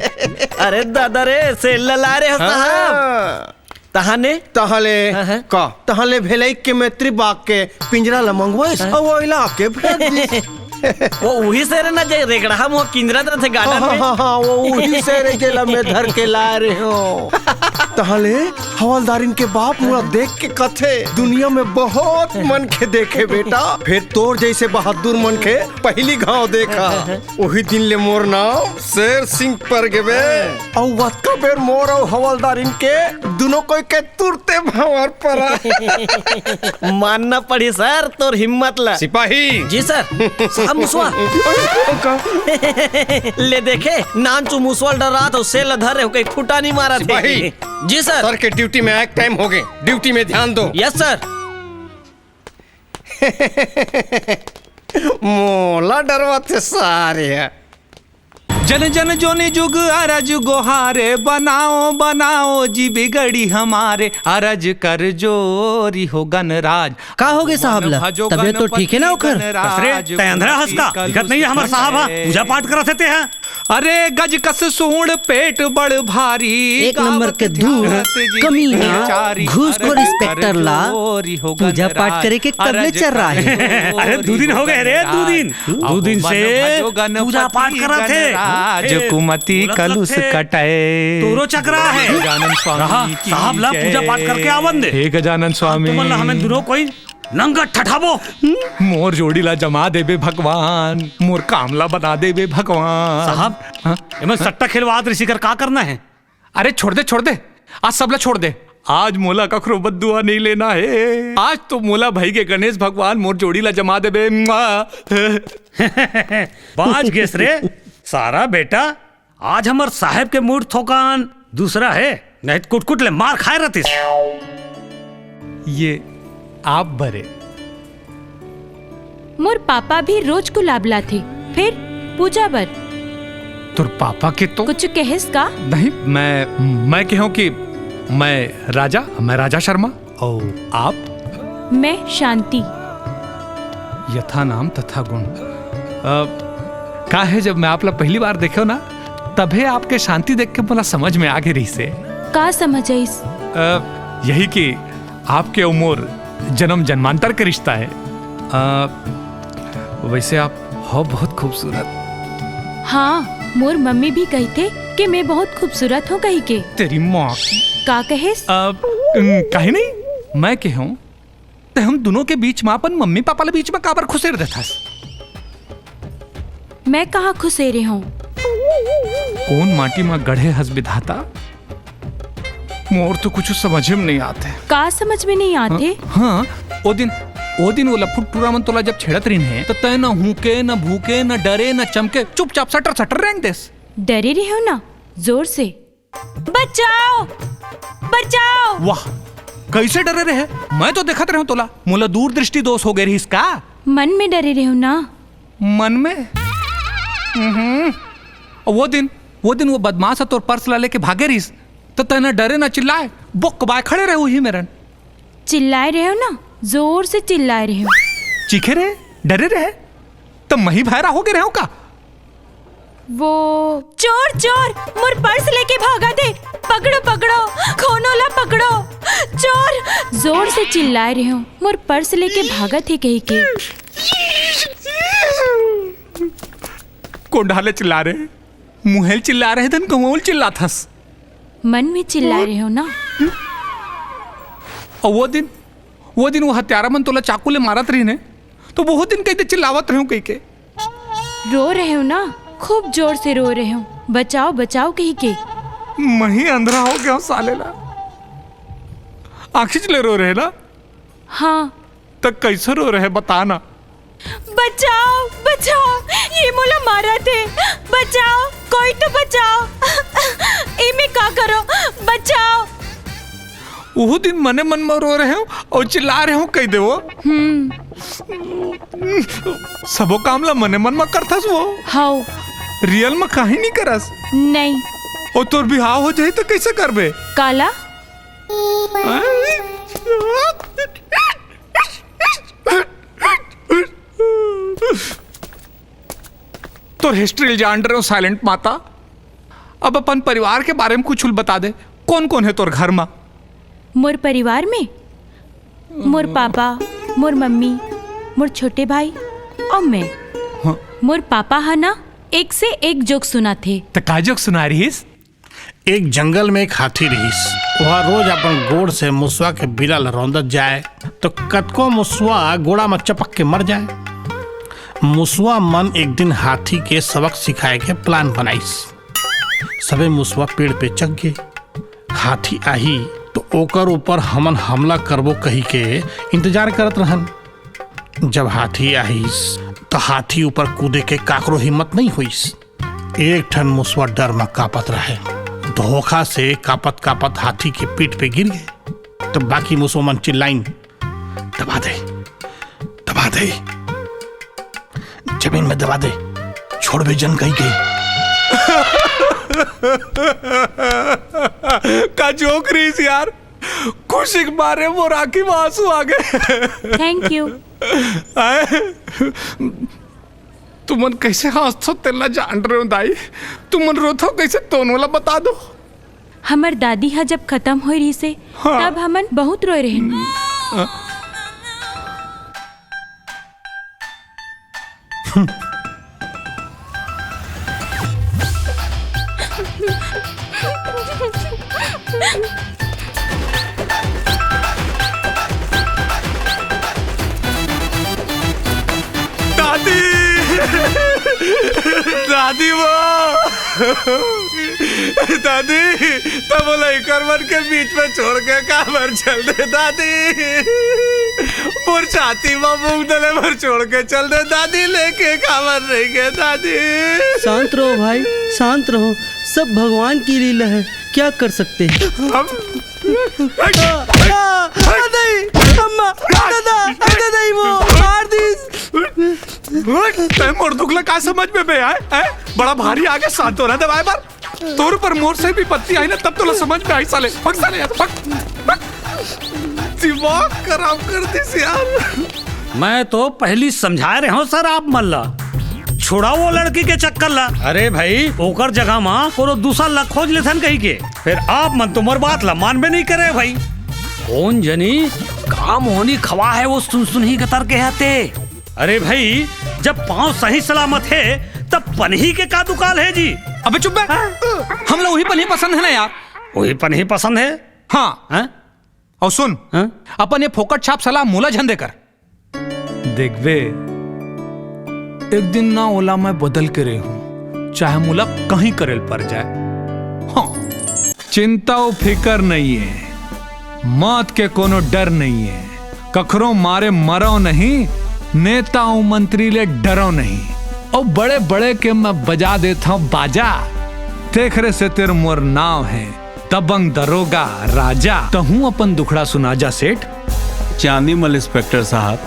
अरे ददा रे, सेल ल लाय रेहेंव साहब। हाँ। तहाने? तहाले हाँ, हाँ। का? तहाले भेलई के मैत्री बाग के पिंजरा ल मंगवाइस, हाँ। अउ ओइला के भेज दिस। वो उही सेर ना जे रेगड़हा मुँह किंजरत रथे गार्डन हाँ, में। हाँ, हाँ, वो उही सेर जेला मैं धर के लाय रेहेंव। तहाले हवलदारिन के बाप मोला देख के कथे, दुनिया में बहुत मनखे देखे बेटा, फेर तोर जइसे बहादुर मनखे पहिली घांव देखा। उही दिन ले मोर नांव शेर सिंह पर गे बे। अउ अतका बेर मोर अउ हवलदारिन के दुनों कोई के तुरते भंवर परा। मानना पड़ी सर तोर हिम्मत ला। सिपाही। जी सर। साहब मुसवा। का? ले देखे, नानचु मुसवा ल डरात हंव, सेल ल धरे हंव, कहीं खूंटा नइ मारत हे। सिपाही। जी सर। सर के ड्यूटी में आए के टाइम हो गे, ड्यूटी में ध्यान दो। Yes sir. मोला डरवाथे सारे ह। जन जन जोनी जुग अरज गोहारे, बनाओ बनाओ जी बिगड़ी हमारे, अरज कर जोरी हो गणराज। का हो गे साहब ला? तबियत तो ठीक हे ना ओकर? अरे, तैं अंधरा हस का? दिखत नइ हे हमर साहब ह? पूजा पाठ करत हे तें ह। अरे गज कस सूंड़ पेट बड़ भारी, एक नंबर के धूर्त, कमीना, घूसखोर इंस्पेक्टर ला पूजा पाठ करे के कब ले चर्राहे? अरे दू दिन हो गे रे, दू दिन, दू दिन से पूजा पाठ करत हे। राजकुमति कलुष कटय। तोरो चकरा हे। गजानन स्वामी रहा, साहब ला पूजा पाठ करके आवन दे। हे गजानन स्वामी। तुमन ला हमें दुनों कोई नंगा ठठाबो। मोर जोड़ी ला जमा देबे भगवान, मोर काम ला बना देबे भगवान। साहब, हाँ? एमन सट्टा खेलवात रहिस, एकर का करना हे? अरे छोड़ दे, छोड़ दे, आज सब ला छोड़ दे। आज मोला कखरो बद्दुआ नइ लेना हे। आज तो मोला भई गे गणेश भगवान मोर जोड़ी ला जमा देबे। मुआ। बाज गेस रे सारा बेटा। आज हमर साहेब के मूड थोकन दूसरा हे, नहीं त कुटकुट ले मार खाए रहतिस। ये आप बरे। मोर पापा भी रोज गुलाब लाथे, फेर पूजा बर। तोर पापा के तो कुछ कहेस का? नहीं, मैं, मैं केहेंव कि मैं राजा, मैं राजा शर्मा। अउ आप? मैं शांति। यथा नाम तथा गुण। अ, का हे, जब मैं आप ला पहिली बार देखेंव ना, तभे आपके शांति देख के मोला समझ में आ गे रहिस हे। का समझ आइस? अ, यही कि आपके अउ मोर जन्म जन्मांतर के रिश्ता हे। आ, वैसे आप हो बहुत खूबसूरत। हाँ, मोर मम्मी भी कहिथे कि मैं बहुत खूबसूरत हूँ कहिके। तेरी माँ। का कहेस? आ, उम, कहीं नहीं, मैं कहूँ, ते हम दुनों के बीच में, अपन मम्मी पापा ले बीच में काबर खुसेर देथस? मैं कहाँ खुसेरे हूँ? कोन माटी में गढ़े हस विधाता? मोर तो कुछ समझ में नहीं आते। का समझ में नहीं आते? हाँ, हाँ, ओ दिन, ओ दिन वो लफुट टूरा मन तोला जब छेड़त रहिन हे, तो तैं न हूके, न भूके, न डरे, न चमके, चुपचाप सटर सटर रेंग देस। डरे रहे हो ना, जोर से, "बचाओ, बचाओ।" वाह, कैसे डरे रहे? मैं तो देखत रहे हूँ तोला, मोला दूरदृष्टि दोष हो गए रहिस का? मन में डरे रहे हो ना। मन में? हम्म। वो दिन, वो दिन वो बदमाश ह तोर पर्स ला लेके भागे रहिस, तो तैं न डरे न चिल्लाए, बुक बाय खड़े रहे उही मेरन। चिल्लाए रहे हो ना, जोर से चिल्लाए रहे हो। चीखे रहे, डरे रहे, त मही भैरा हो गए रहे हो का? वो चोर, चोर, मोर पर्स लेके भागत हे, पकड़ो, पकड़ो, कोनो ला पकड़ो, चोर। जोर से चिल्लाए रहे हो, मोर पर्स लेके भागत हे कहिके। कोन डाहर ले चिल्ला रहे? मुँहे ले चिल्ला रहे धन कहूँ ले चिल्लाथस? मन में चिल्ला रहे हो ना। अउ वो दिन, वो दिन वो हत्यारा मन तोला चाकू ले मारत रहिन हे, तो बहुत दिन कहिके चिल्लावत रहे हो कहिके। रो रहे हो ना, खूब जोर से रो रहे हो, "बचाओ, बचाओ" कहिके। मही अंधरा हो गया हूँ साले ला। आँखी ले रो रहे ना? हाँ। त कैसे रो रहे, बता ना। "बचाओ, बचाओ, ये मोला मारत हे, बचाओ, कोई तो बचाओ, इमे का करो, बचाओ।" उहू दिन मने मन म रो रहे हो अउ चिल्ला रहे हो, कहि देवो। हम्म। सबो काम ला मने मन म करथस वो। हव। रियल म काहीं नहीं करस। नहीं। अउ तोर बिहाव हो जाही त कैसे करबे? काला? तोर हिस्ट्री ल जान रहे हो, साइलेंट माता। अब अपन परिवार के बारे में कुछ बता दे, कौन कौन है तोर घर मा? मोर परिवार में मोर पापा, मोर मम्मी, मोर छोटे भाई अउ मैं। हाँ। मोर पापा ह ना, एक से एक जोक सुनाथे। त का जोक सुना रहिस? एक जंगल में एक हाथी रहिस। वह रोज अपन गोड़ से मुसवा के बिला ल रौंदत जाए, तो कतको मुसवा गोड़ा म चपक के मर जाए। मुसवा मन एक दिन हाथी के सबक सिखाए के प्लान बनाइस। सबे मुसवा पेड़ पे चघ गे। हाथी आही, तो ओकर ऊपर हमन हमला करबो कही के इंतजार करत रहन। जब हाथी आहिस, तो हाथी ऊपर कूदे के काकरो हिम्मत नहीं होइस। एक ठन मुसवा डर म कांपत रहे। धोखा से कांपत कांपत हाथी के पीठ पे गिर गे। तो बाकी मुसवा मन चिल्लाइन, "दबा दे, दबा दे, जमीन में दबा दे, छोड़बे जन" कही के। का जोक रहिस यार, खुशी के मारे मोर आँखी में आंसू आ गए। Thank you। आए? तुमन कैसे हंसथो तेला जान रहे हो दाई? तुमन रोथो कैसे, तोनो ला बता दो। हमर दादी ह जब खत्म होए रहिसे, हाँ। तब हमन बहुत रोए रहेन। हाँ। दादी, दादी वो, दादी, तब बोला इकर मन के बीच में छोड़ के काबर चल दे दादी? मोर छाती में मूंग दले बर छोड़ के चल दे दादी, लेके काबर नहीं गए दादी? शांत रहो भाई, शांत रहो, सब भगवान की लीला है, क्या कर सकते हैं। हम आ, आ, आ, नहीं, अम्मा, दादा, दादा, नहीं, वो मार दी। तै मोर दुख ला का समझ में बे आए, हैं? बड़ा भारी आगे सांत्वना देवाए बर। तोर ऊपर मोर से विपत्ति आई ना, तब तोला समझ में आई साले। भग साले यार, भग, भग। दिमाग खराब कर दिस यार। मैं तो पहली समझाए रहे हूँ सर आप मन ला, छुड़ाओ वो लड़की के चक्कर ला। अरे भाई, ओकर जगह मा कोनो दूसर ला खोज लेथन कही के। फिर आप मन तो मोर बात ला मानबे नहीं करे भाई। कोन जनी का मोहनी खवा हे वो सुनसुनही गतर के हाथे। अरे भाई, जब पाँव सही सलामत हे, तब पनही के का दुकाल हे जी? अबे चुप बे। हमला वही पनही पसंद हे ना यार। वही पनही पसंद हे? हाँ। हैं? अउ सुन, हाँ? अपन ये फोकट छाप सलाह मोला झन दे कर। देखबे, एक दिन ना ओला मैं बदल के रेहूं, चाहे मोला कहीं करे ल पर जाए। हाँ। चिंता अउ फिकर नइये, मौत के कोनो डर नइये, कखरो मारे मरव नहीं, नेता अउ मंत्री ले डरव नहीं। अउ बड़े-बड़े के मैं बजा देथंव बाजा, तेखरे सेती मोर नाव हे दबंग दरोगा राजा। तहूं अपन दुखड़ा सुना जा सेठ। चांदी मल इंस्पेक्टर साहब,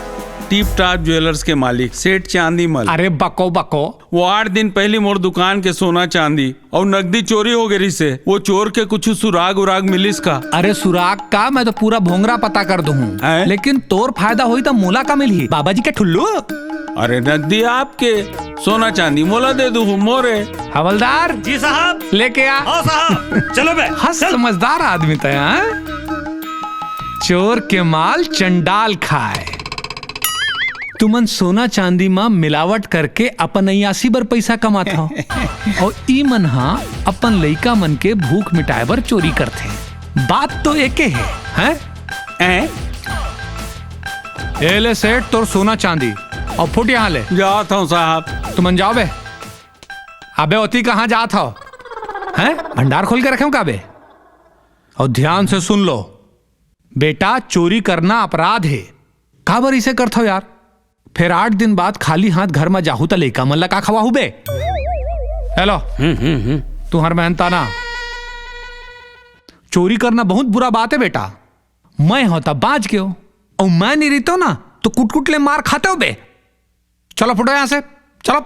टिप टाप ज्वेलर्स के मालिक सेठ चांदी मल। अरे बको बको। वो आठ दिन पहली मोर दुकान के सोना चांदी अउ नकदी चोरी हो गे रिहिसे। वो चोर के कुछ सुराग उराग मिलिस का? अरे सुराग का, मैं तो पूरा भोंगरा पता कर दूं हूँ। हैं? लेकिन तोर फायदा होई तो मोला का मिलही? बाबा जी के ठुल्लू? अरे नकदी आपके, सोना चांदी मोला दे दूं हूँ, मोरे। हवलदार। जी साहब। लेके आ। हाँ साहब, चलो बे, हाँ, चल। समझदार आदमी तो है, हाँ? चोर के माल चंडाल खाए। तुमन सोना चांदी म मिलावट करके अपन अय्यासी बर पइसा कमात हव। अउ ई मन ह अपन लइका मन के भूख मिटाए बर चोरी करथे। बात तो एके हे, हैं? हैं? ए ले सेठ, तोर सोना चांदी। अउ फुट यहाँ ले। जात हंव साहब। तुमन जाव बे। अबे ओती कहाँ जात हव? हैं? भंडार खोल के रखे हंव का बे? अउ ध्यान से सुन लो, बेटा, चोरी करना अपराध हे। काबर इसे करथव यार? फेर आठ दिन बाद खाली हाथ घर म जाहू त लइका मन ला का खवाहू बे? हेलो, हम्म, हम्म, हम्म। तुंहर मेहनताना, चोरी करना बहुत बुरा बात हे बेटा। मैं हों त बाँच गेंव, अउ मैं नइ रहितेंव ना, तो कुट-कुट ले मार खातेव बे। चलो फुटो यहाँ से, चलो।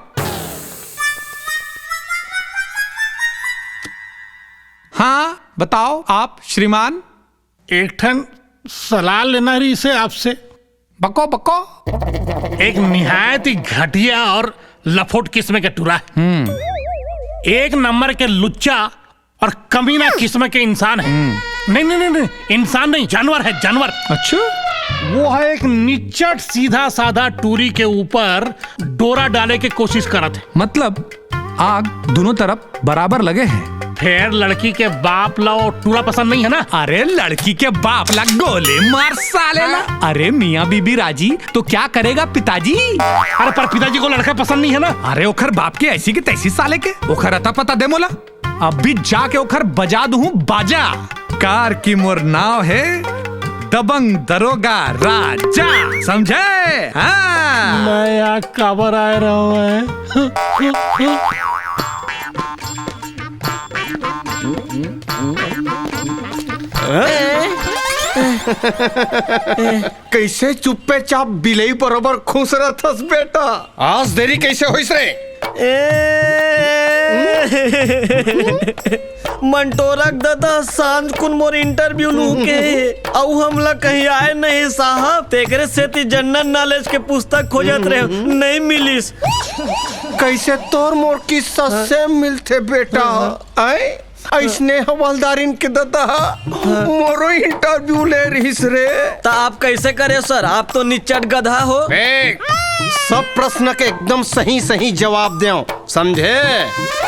हाँ, बताओ आप श्रीमान। एक ठन सलाह लेना रहिसे आपसे। बको, बको। एक निहायत ही घटिया और लफोट किस्म के टूरा हे। हम्म। एक नंबर के लुच्चा और कमीना किस्म के इंसान हे। हम्म। नहीं, नहीं, नहीं, नहीं, इंसान नहीं, जानवर हे, जानवर। अच्छा? वो हे एक निचट सीधा साधा टूरी के ऊपर डोरा डाले के कोशिश करत हे। मतलब आग दोनों तरफ बराबर लगे हे। फेर लड़की के बाप ला वो टूरा पसंद नहीं हे ना? अरे लड़की के बाप ला गोली मार साले ला। हाँ। अरे मियाँ बीबी राजी तो क्या करेगा पिताजी? अरे पर पिताजी को लड़का पसंद नहीं हे ना? अरे ओखर बाप के ऐसी की तैसी साले के, ओखर अता पता दे मोला। अभी जाके ओखर बजा दूं हूँ बाजा। कार की मोर नाव हे दबंग दरोगा राजा, समझे? हाँ। मैं यहाँ काबर आए रहो है? कैसे चुप्पे चाप बिलई बरोबर खुश रहथस बेटा? आज देरी कैसे होइस रे? ए, मंटोरा के ददा सांझ कुन मोर interview लूके हे, अउ हमला कहीं आए नहीं साहब, तेकरे सेती general knowledge के पुस्तक खोजत रहे, नहीं मिलिस। कैसे तोर मोर किस्सा same मिलथे बेटा? आए? अइसने हवलदारिन के ददा ह मोरो interview ले रहिस रे। त आप कैसे करे सर? आप तो निचट गधा हो। ए, सब प्रश्न के एकदम सही सही जवाब देव, समझे?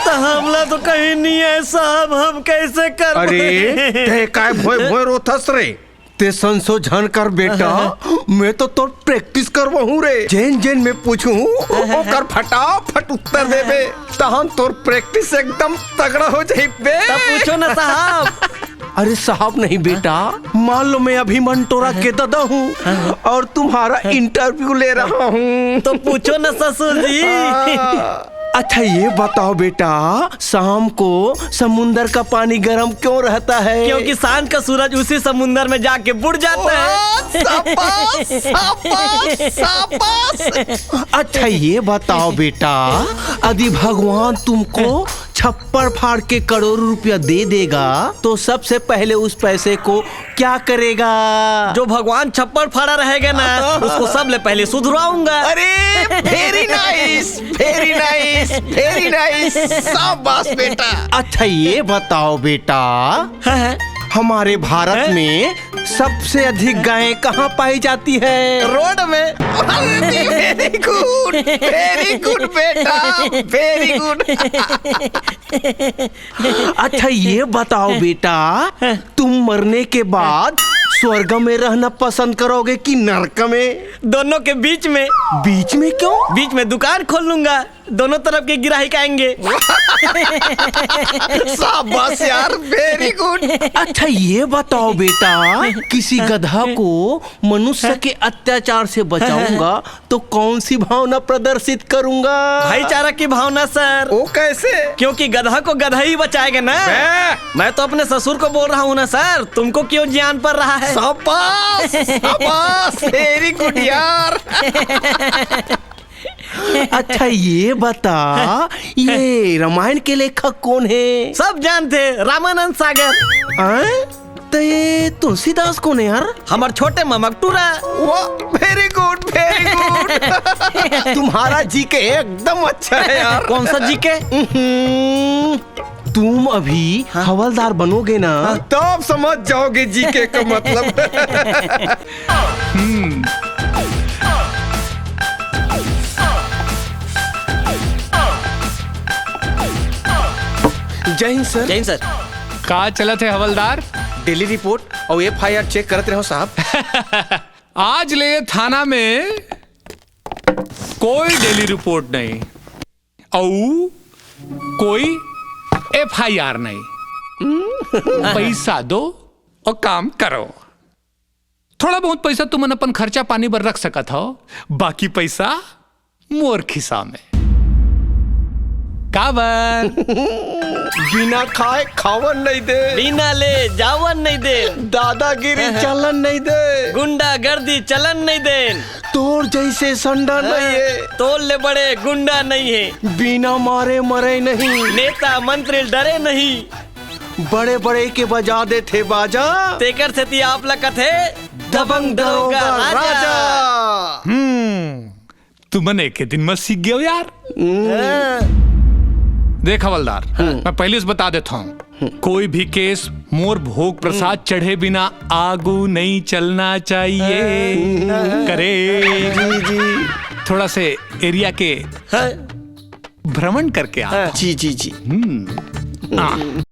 त हमला तो कहीं नहीं है साहब, हम कैसे करबे? अरे, ते काय भोय भोय रोथस रे? ते संसो झन कर बेटा, मैं तो तोर practice करवाहूं रे। जेन जेन मैं पूछूं, ओकर फटाफट उत्तर देबे, तहन तोर practice एकदम तगड़ा हो जाही बे। तब पूछो ना साहब। अरे साहब नहीं बेटा, मान लो मैं अभी मंटोरा के ददा हूँ और तुम्हारा interview ले रहा हूँ। तो पूछो ना ससुर जी। हाँ। अच्छा ये बताओ बेटा, शाम को समुंदर का पानी गर्म क्यों रहता है? क्योंकि सांझ का सूरज उसी समुंदर में जाके बुड़ जाता है। वाह, शाबाश, शाबाश, शाबाश। अच्छा ये बताओ बेटा, यदि भगवान तुमको छप्पड़ फाड़ के करोड़ों रुपया दे देगा, तो सबसे पहले उस पैसे को क्या करेगा? जो भगवान छप्पड़ फाड़ा रहेगा ना, उसको सबले पहले सुधरवाऊंगा। अरे, very nice, very nice, very nice, शाबाश बेटा। अच्छा, ये बताओ बेटा, हाँ, हाँ। हमारे भारत हाँ? में सबसे अधिक गायें कहाँ पाई जाती है? रोड में। वेरी गुड, वेरी गुड बेटा, वेरी गुड। अच्छा, ये बताओ बेटा, तुम मरने के बाद स्वर्ग में रहना पसंद करोगे कि नरक में? दोनों के बीच में। बीच में क्यों? बीच में दुकान खोल लूंगा, दोनों तरफ के गिराहक आएंगे। शाबाश यार, वेरी गुड। अच्छा, ये बताओ बेटा, किसी गधा को मनुष्य के अत्याचार से बचाऊंगा तो कौन सी भावना प्रदर्शित करूंगा? भाईचारा की भावना सर। वो कैसे? क्योंकि गधा को गधा ही बचाएगा ना। बे! मैं तो अपने ससुर को बोल रहा हूँ ना सर, तुमको क्यों ज्ञान पर रहा है? शाबाश, शाबाश, वेरी गुड यार। अच्छा, ये बता, ये रामायण के लेखक कौन है? सब जानते, रामानंद सागर। हाँ? तो ये तुलसीदास कौन है यार? हमार छोटे ममक टूरा। वाह, वेरी गुड, वेरी गुड। तुम्हारा जीके एकदम अच्छा है यार। कौन सा जीके? हम्म, तुम अभी हाँ। हवलदार बनोगे ना? हाँ। तब समझ जाओगे जीके का मतलब। हम्म। जय हिंद सर। जय हिंद सर। का चलत हे हवलदार? डेली रिपोर्ट अउ एफआईआर चेक करत रहो साहब। आज ले ये थाना में कोई डेली रिपोर्ट नहीं अउ कोई एफआईआर नहीं। पैसा दो और काम करो। थोड़ा बहुत पैसा तुमन अपन खर्चा पानी बर रख सकत हो, बाकी पैसा मोर खिसा में। काबर? बिना खाए खावन नहीं दे। बिना ले जावन नहीं दे। दादागिरी हाँ। चलन नहीं दे। गुंडागर्दी चलन नहीं दे। तोर जैसे संडा हाँ। नहीं है। तोर ले बड़े गुंडा नहीं है। बिना मारे मरे नहीं। नेता मंत्री डरे नहीं। बड़े बड़े के बजा देथे बाजा। तेकर सेती आप ला कथे दबंग दरोगा राजा। हम्म, तुमन एक दिन में सीख गयो यार। हम्म। देख हवलदार, हम्म। मैं पहले से बता देता हूँ, हम्म। कोई भी केस मोर भोग प्रसाद हम्म। चढ़े बिना आगू नहीं चलना चाहिए। हम्म। करे जी, जी। थोड़ा से एरिया के हाँ। भ्रमण करके आता हाँ। हूँ। जी, जी, जी। हम्म। हाँ।